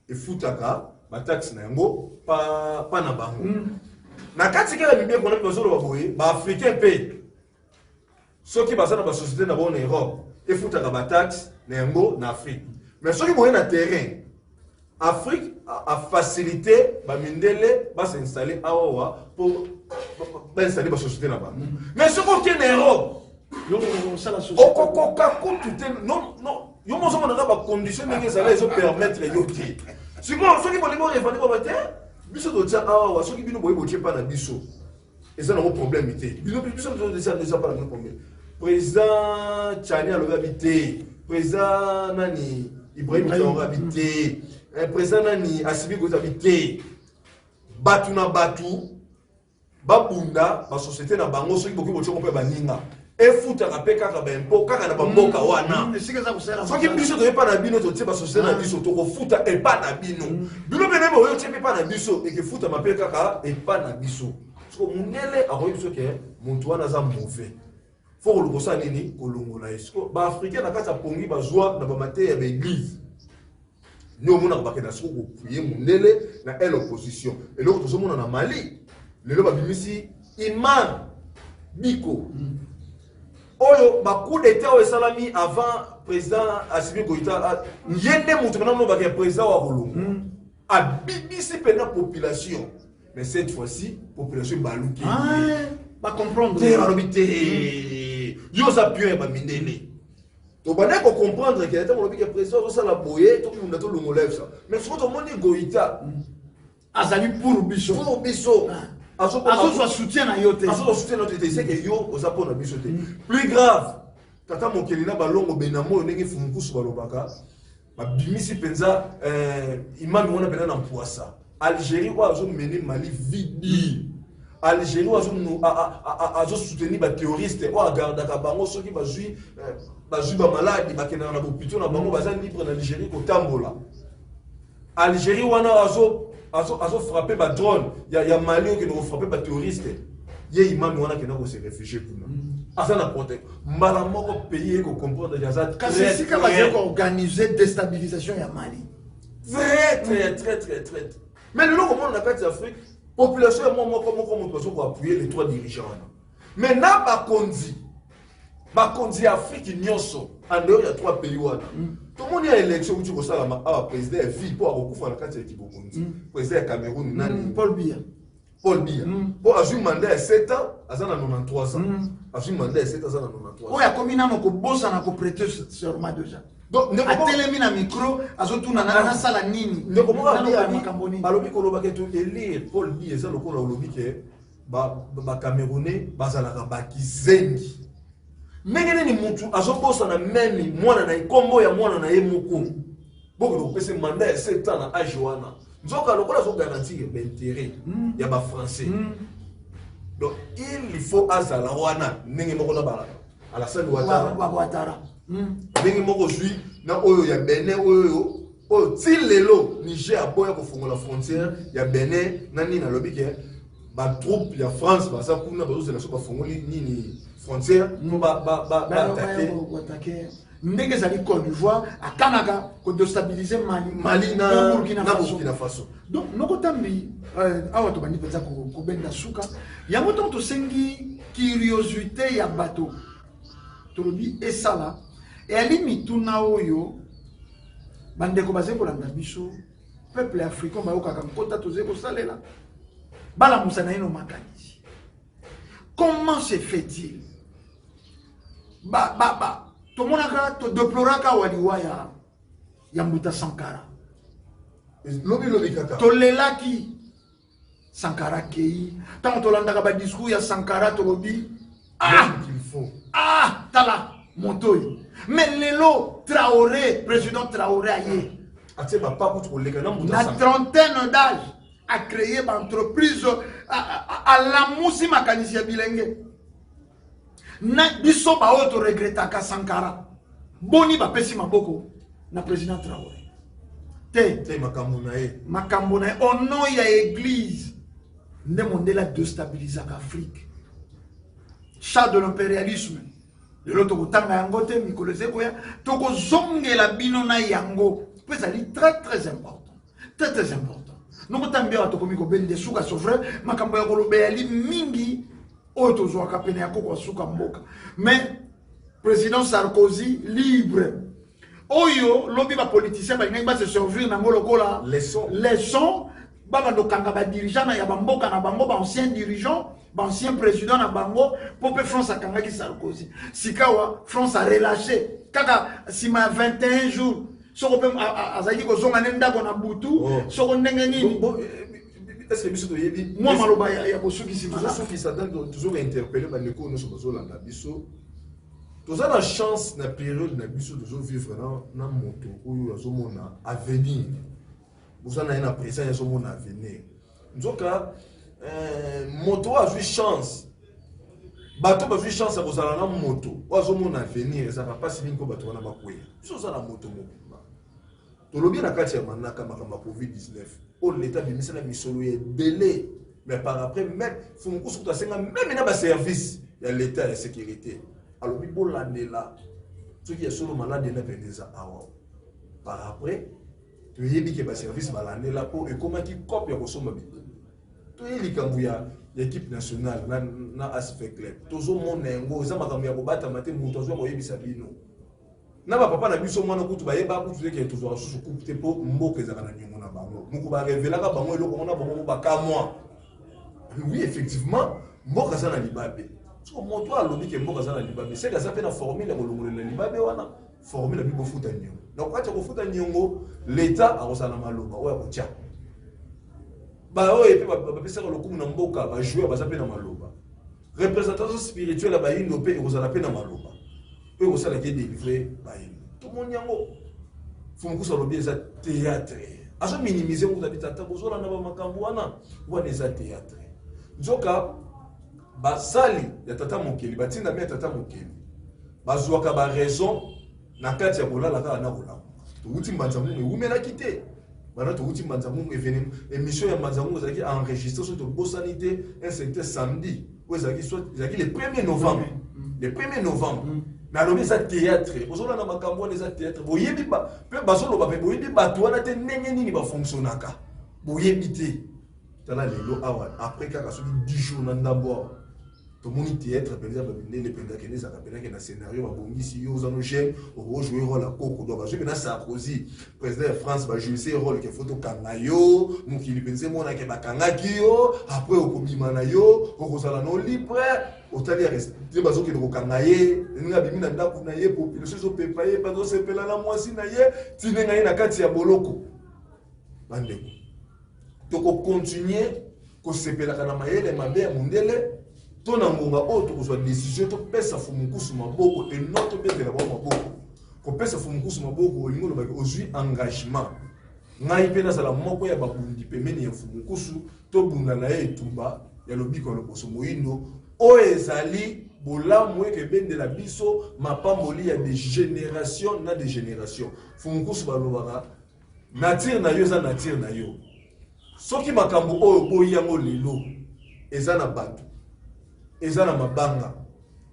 efutaka bataxe na yango pa na bango. Na kati kaka mibeko wana bazoloba boye: baafricain mpe soki baza na basociété na bango na Europe, efutaka bataxe na yango na Afrique. Mais soki boye na terrain, Afrique afacilité bamindele basinstalle awawa mpo bainstalle basociété na bango. Mais soki okende na Europe, okokoka kutu te. Non, non, yo mozomonaka bacondition ndenge ezala ezopermettre yo te. Sikoyo soki bolingi orefandi koba te, biso totia awawa, soki bino boye botie mpa na biso, eza nango problème te. Bino, biso eza mpa na bino problème. Président Tshiani alobi abi te, président nani Ibrahim Traoré abi te, président nani Assimi Goïta abi te. Bato na bato babunda basociété na bango, soki bokoki botioko mpe baninga efutaka mpe kaka baimpôt kaka na bamboka wana. Soki biso toyepa na bino, totie basociété na biso, tokofuta epa na bino. Bino mpe nayeba oyo tie mpe epa na biso, ekefutama mpe kaka epa na biso. Soko mondele akoyebi biso ke motu wana aza mauvais, fo koluka osala nini? Kolongola ye. Siko baafricain na kati ya pongi bazwa na bamateya ya baeglise nde omonaka bakenda siko koappuyer mondele na ele opposition. Eloko tozomona na Mali lelo, babimisi imam Dicko oyo bacoup d'état oyo esalami avant président Assimi Goïta, ye nde moto mpena molobaka ya président wa kolongo, abibisi mpena population. Mais cette fois-ci population ebaluki. Bacomprendre. Te, balobi te, yo oza pion ya bamindele. Tobandaki kocomprendre ke ntango olobi ke président azosala boye, tokunda tolongola yebisa. Mais soki tomoni Goïta azali pour biso. Pour biso. Azozwa soutien na yo te. Azozwa soutien na yo te, c'est que yo oza mpo na biso te. Plus grave, tata mokeli na balongo benamo oyo ndenge fumukusu balobaka, babimisi mpenza imami wana mpenza na mpwasa. Algérie oyo azomene Mali vidi, Algérie oyo azosoutenir baterroriste, oyo agardaka bango, soki bazwi bamaladi bakendaka na bopito na bango, baza libre na Algérie kotambola. Algérie wana azofrappe badrone ya Mali, okende kofrappe baterroriste. Ye imami wana akenda kose réfugier kuna, aza na protect. Mbala moko pays ekocomprendre aza Kasi esika bazali koorganiser déstabilisation ya Mali. Très très très très très. Mais lelo komona na kati ya Afrique, population ya mwa moko moko moto bazo koappuyer les trois dirigeants wana. Mais na bakonzi ya Afrique nyonso en dehors ya trois pays wana, tomoni ya élection euti kosalama awa, président ya vie mpo akokufa na kati ya kibokonzi, président ya Cameroun nani? Paul Biya. Paul Biya, mpo azwi mandat ya 7 ans, aza na 93 ans. Azwi mandat ya 7 ans, aza na 93 ans. Oyo akomi nano kobosana koprêter serment déjà. Donc atelemi na micro, azotuna: nasala nini? Ndeko moko makambo nini? Alobi kolobaka to élire Paul Biya eza lokola olobi ke bacamerounais bazalaka bakizengi. Ndenge nini mutu azobosana même mwana na ye, nkombo ya mwana na ye moko, bokende kopesa mandat ya 7 ans na age wana? Nzoka lokola azogarantir baintérêt ya bafrançais, donc il faut azala wana ndenge moko na ba Alassane Ouattara. Ouattara. Ndenge moko ozwi na oyo ya Benin oyo. Oyo ti lelo Niger aboya kofongola frontière ya Benin na nini, alobi ke ba troupe ya France baza kuna, bazozela so bafongoli nini frontière mpo baattaquer. Ndenge ezali, Côte d'Ivoire akanaka kodéstabiliser Mali. Mali na Burkina na Faso. Burkina Faso. Donc nokotambi awa, tobandi mpenza kobenda suka yango. Ntango tosengi curiosité ya bato, tolobi esala eyali mituna oyo bandeko bazali kolanda biso, peuple africain bayokaka nkota tozali kosalela, balamusa na ino makanisi: comment se fait-il ba, ba, ba, tomonaka, todeploraka awa liwa ya Mbuta Sankara? Lobi lobi kaka. Tolelaki Sankara kei. Ntango tolandaka badiscours ya Sankara, tolobi: "Ah, qu'il faut." Ah, tala moto oyo. Mais lelo Traoré, président Traoré aye, atie bapa kutu koleka na Mbuta na Sankara. Trentaine d'âge, acréé baentreprise, alamusi makanisi ya bilenge na biso. Baoyo toregretaka Sankara, boni bapesi maboko na président Traoré te? Te, makambo na ye. Makambo na ye au nom ya église nde mondele adéstabilisaka Afrique, chat de l'impérialisme. Lelo tokotanga yango te, mikolo eza ekoya, tokozongela bino na yango mpo ezali très très important, très très important. Nokotambi awa, tokomi kobende suka. C'est vrai, makambo ya koloba eyali mingi oyo tozwaka pene ya koko asuka mboka. Mais président Sarkozy libre, oyo lobi bapoliticien balingaki base servir nango lokola leçon. Leçon, babanda okanga badirigeant na ya bamboka na bango, baancien dirigeant, baancien président na bango, mpo mpe France akangaki Sarkozy. Sikawa France arelâché kaka nsima ya 21 jours. Soko mpe azalaki kozonga nde ndako na butu. Oh. Soko ndenge nini? Bon, est ce que biso toyebi? Mwa maloba ya bosukisi malamu. Tozosukisa, donc tozokointerpeller bandeko nyonso bazolanda biso. Toza na chance na période na biso, tozovivre na moto oyo azomona avenir. Boza na ye na présent, azomona avenir. Nzoka moto oyo azwi chance, bato bazwi chance ya kozala na moto oyo azomona avenir, ezalaka mpasi mingi mpo bato wana bakweya. Biso oza na moto mobimba. Tolobi na kati ya manaka makambo ya COVID-19 oyo leta abimisa na misolo ya ebele, mais par après même Fumukusu kutu asenga même na baservice ya leta ya sécurité, alobi bolandela soki ya solo maladi ena pene eza awa. Par après toyebi ke baservice balandela mpo ekomaki cope ya kosomba bibele. Toye likambo ya équipe nationale na ASV Club, tozomona yango eza makambo ya kobatama te. Moto azwa koyebisa bino na bapapa na biso mwana kutu bayeba kutu teke tozwaka susu coupe te mpo mboka ezalaka na niongo na bango. Moko barevelaka bango eloko ngo na bango mo bakamwa. Oui, effectivement, mboka aza na libabe. Soko moto alobi ke mboka aza na libabe, seke aza mpe na formule ya kolongolela libabe wana. Formule abi bofuta niongo. Na kati ya kofuta niongo, leta akozala na maloba oyo akotia. Baoyo mpe bapesaka lokumu na mboka, bajoueur baza mpe na maloba. Représentation spirituelle ya bayindo mpe ekozala mpe na maloba oyo ekosalaki edélivrer bayindo. Tomoni yango, Fumukusu alobi eza théâtre, azominimiser ngo. Tabi tata bozolanda bamakambo wana, wana eza théâtre. Nzoka basali ya tata mokeli, batindami ya tata mokeli, bazwaka baraison na kati ya kolala kaka na kolamuka. Towuti Mbanza Ngungu, ewumelaki te bana towuti Mbanza Ngungu. Événement, émission ya Mbanza Ngungu ezalaki enregistré, soki tobosani te, un certain samedi oyo ezalaki, soit ezalaki le 1er novembre, le 1er novembre. Nalobi eza théâtre, ozolanda makambo wana eza théâtre. Boyebi mpe bazoloba mpe boyebi bato wana te, ndenge nini bafonctionnaka boyebi te. Tala lelo awa, après kaka soki 10 jours na ndambo awa, tomoni théâtre mpenza bamindele mpenza kende ezalaka mpenzake na scénario babongisi. Yo oza no jeune, okojouer rôle ya koko. Donc bazwi mpena Sarkozy, président ya France, bajouer rôle ke faut tokanga yo, mokili mpenza emonake bakangaki yo. Après okobima na yo, okozala no libre. Otali te, bazokende kokanga ye, ndenge abimi na ndako na ye, population ezopepa ye, bazosepela na mwasi na ye, ti ndenge ye na kati ya boloko. Bandeko, tokocontinuer kosepelaka na mayele mabe ya mondele to na ngonga oyo tokozwa décision topesa Fumukusu maboko eno tobetela bango maboko? Kopesa Fumukusu maboko olingi olobaki ozwi engagement. Ngai mpe nazala moko ya babundi pembeni ya Fumukusu, tobunda na ye etumba ya lobiko ya loposo moyindo oyo ezali bolamu eke ebendela biso mapamboli ya de génération na de génération. Fumukusu balobaka. Nature na yo eza nature na yo. Soki makambo oyo oboyi yango lelo eza na bato, eza na mabanga,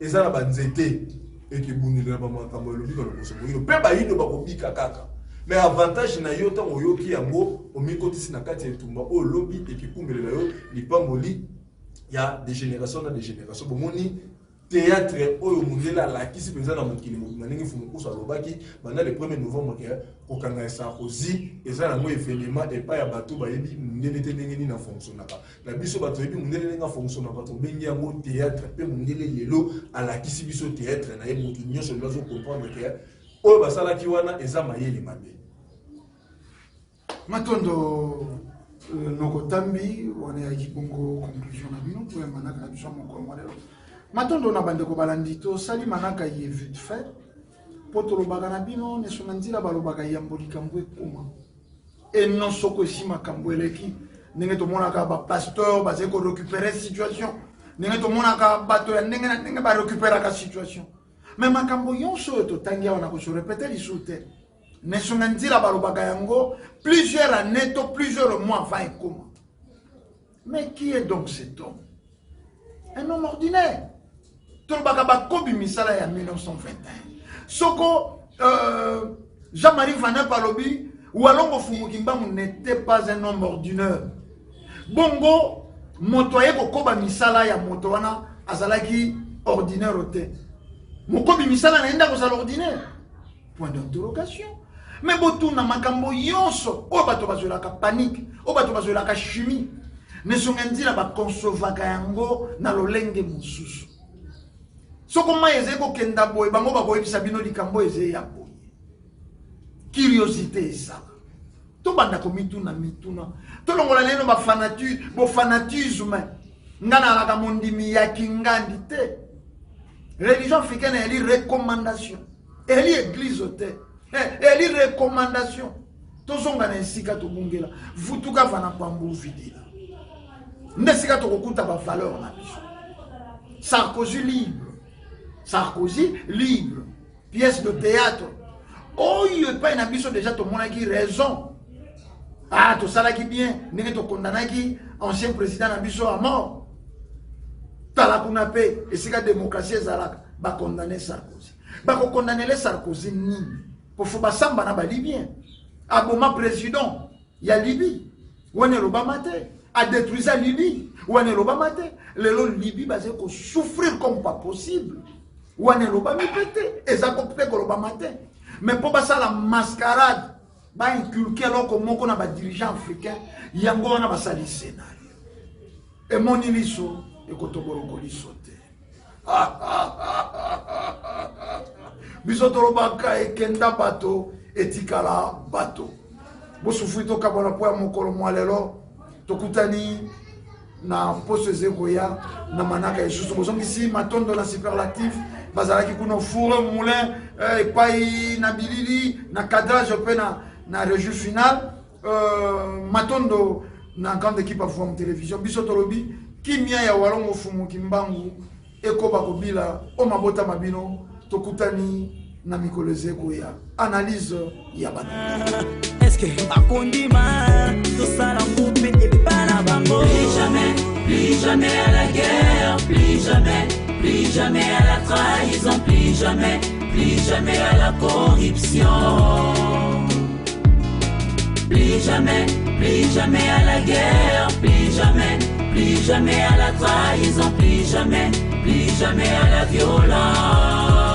eza na banzete, ekebundela na bamakambo ya lobiko na loposo moyindo mpe bayindo bakobika kaka. Mais avantage na yo ntango oyoki yango, omikotisi na kati ya etumba oyo lobi ekekumbelela yo lipamboli ya de generation na de generation. Bomoni Theatre oyo mundele alakisi penza na mokili mobimba ndenge Mfumu Nkusu alobaki banda le 1er novembre ke kokanga ya Sarkozy eza nango evenement epai ya bato bayebi mundele te ndenge nini afonctionnaka. Na biso bato toyebi mundele ndenge afonctionnaka tobengi yango theatre pe mundele lelo alakisi biso theatre na ye moto nyonso lelo azo comprendre ke oyo basalaki wana eza mayele mabe. Matondo noko Tambi, wana eyaki bongo conclusion na bino mpo ya manaka na biso ya mokolo mwa lelo. Matondo na bandeko balandi, tosali manaka ye vite fait mpo tolobaka na bino neso na nzila balobaka yambo likambo ekoma eno soko esi makambo eleki ndenge tomonaka bapasteur bazali korécupere situation ndenge tomonaka bato ya ndenge na ndenge barécuperaka situation me makambo nyonso oyo totangi awa na kosorepete lisusu te. Nesonga nzila balobaka yango plusieurs années to plusieurs mois avant ekoma. Mais qui est donc cet homme? Un homme ordinaire. Tolobaka bakobi misala ya 1921. Soko Jean-Marie Van Impe alobi Walongo Fumu Kimbangu n'était pas un homme ordinaire. Bongo moto aye kokoba misala ya moto wana azalaki ordinaire te. Mokobi misala na ye nde akozala ordinaire. Point d'interrogation. Mais botuna makambo yonso oyo bato bazwelaka panique, oyo bato bazwelaka chimie, nesonga nzila bakonsovaka yango na lolenge mosusu. Soko mai ezali kokenda boye, bango bakoyebisa bino likambo ezali ya boye. Curiosité esala. Tobanda komituna mituna. Tolongola neno ba bo fanatisme. Nga nalaka mondimi ya kingandi te. Religion africaine eyali recommandation. Eyali église te. Eyali recommandation. Tozonga na esika tobungela. Vutuka vana pambu vidila. Nde esika tokokuta ba valeur na biso. Sarkozy libre. Sarkozy libre. Pièce de théâtre. Oyo epai na biso déjà tomonaki raison. Ah, tosalaki bien ndenge tokondanaki ancien président na biso à mort. Tala kuna pe esika démocratie ezalaka bakondane Sarkozy. Bakokondanele Sarkozy nini? Po fo basamba na ba Libyen. Aboma président ya Libye. Wana elobama te. Adétruisa Libye. Wana elobama te. Lelo Libye bazali ko souffrir comme pas possible. Wana elobami pe te. Eza ko pe kolobama te. Mais po basala mascarade, ba inculquer eloko moko na ba dirigeants africains, yango wana basali scénario. Emoni liso ekotoboloko liso te. Biso tolobaka ekenda bato etikala bato. Bosufri tokabwana mpo ya mokolo mwa lelo tokutani na poso ezali koya na manaka lisusu. Bozongisi matondo na superlatif bazalaki kuna four moulin epai na bilili na cadrage mpe na régie finale. Matondo na grande équipe ya Vuamu Télévision. Biso tolobi kimia ya Walongo Fumu Kimbangu ekoba kobila o mabota mabino. Tokutani na mikolo ezali koya. Analyse ya bana. Est-ce que bakondima tosala ngo mpe epa na bango? Plus jamais, plus jamais à la guerre, plus jamais, plus jamais à la trahison, plus jamais, plus jamais à la corruption. Plus jamais, plus jamais à la guerre, plus jamais, plus jamais à la trahison, plus jamais, plus jamais à la violence.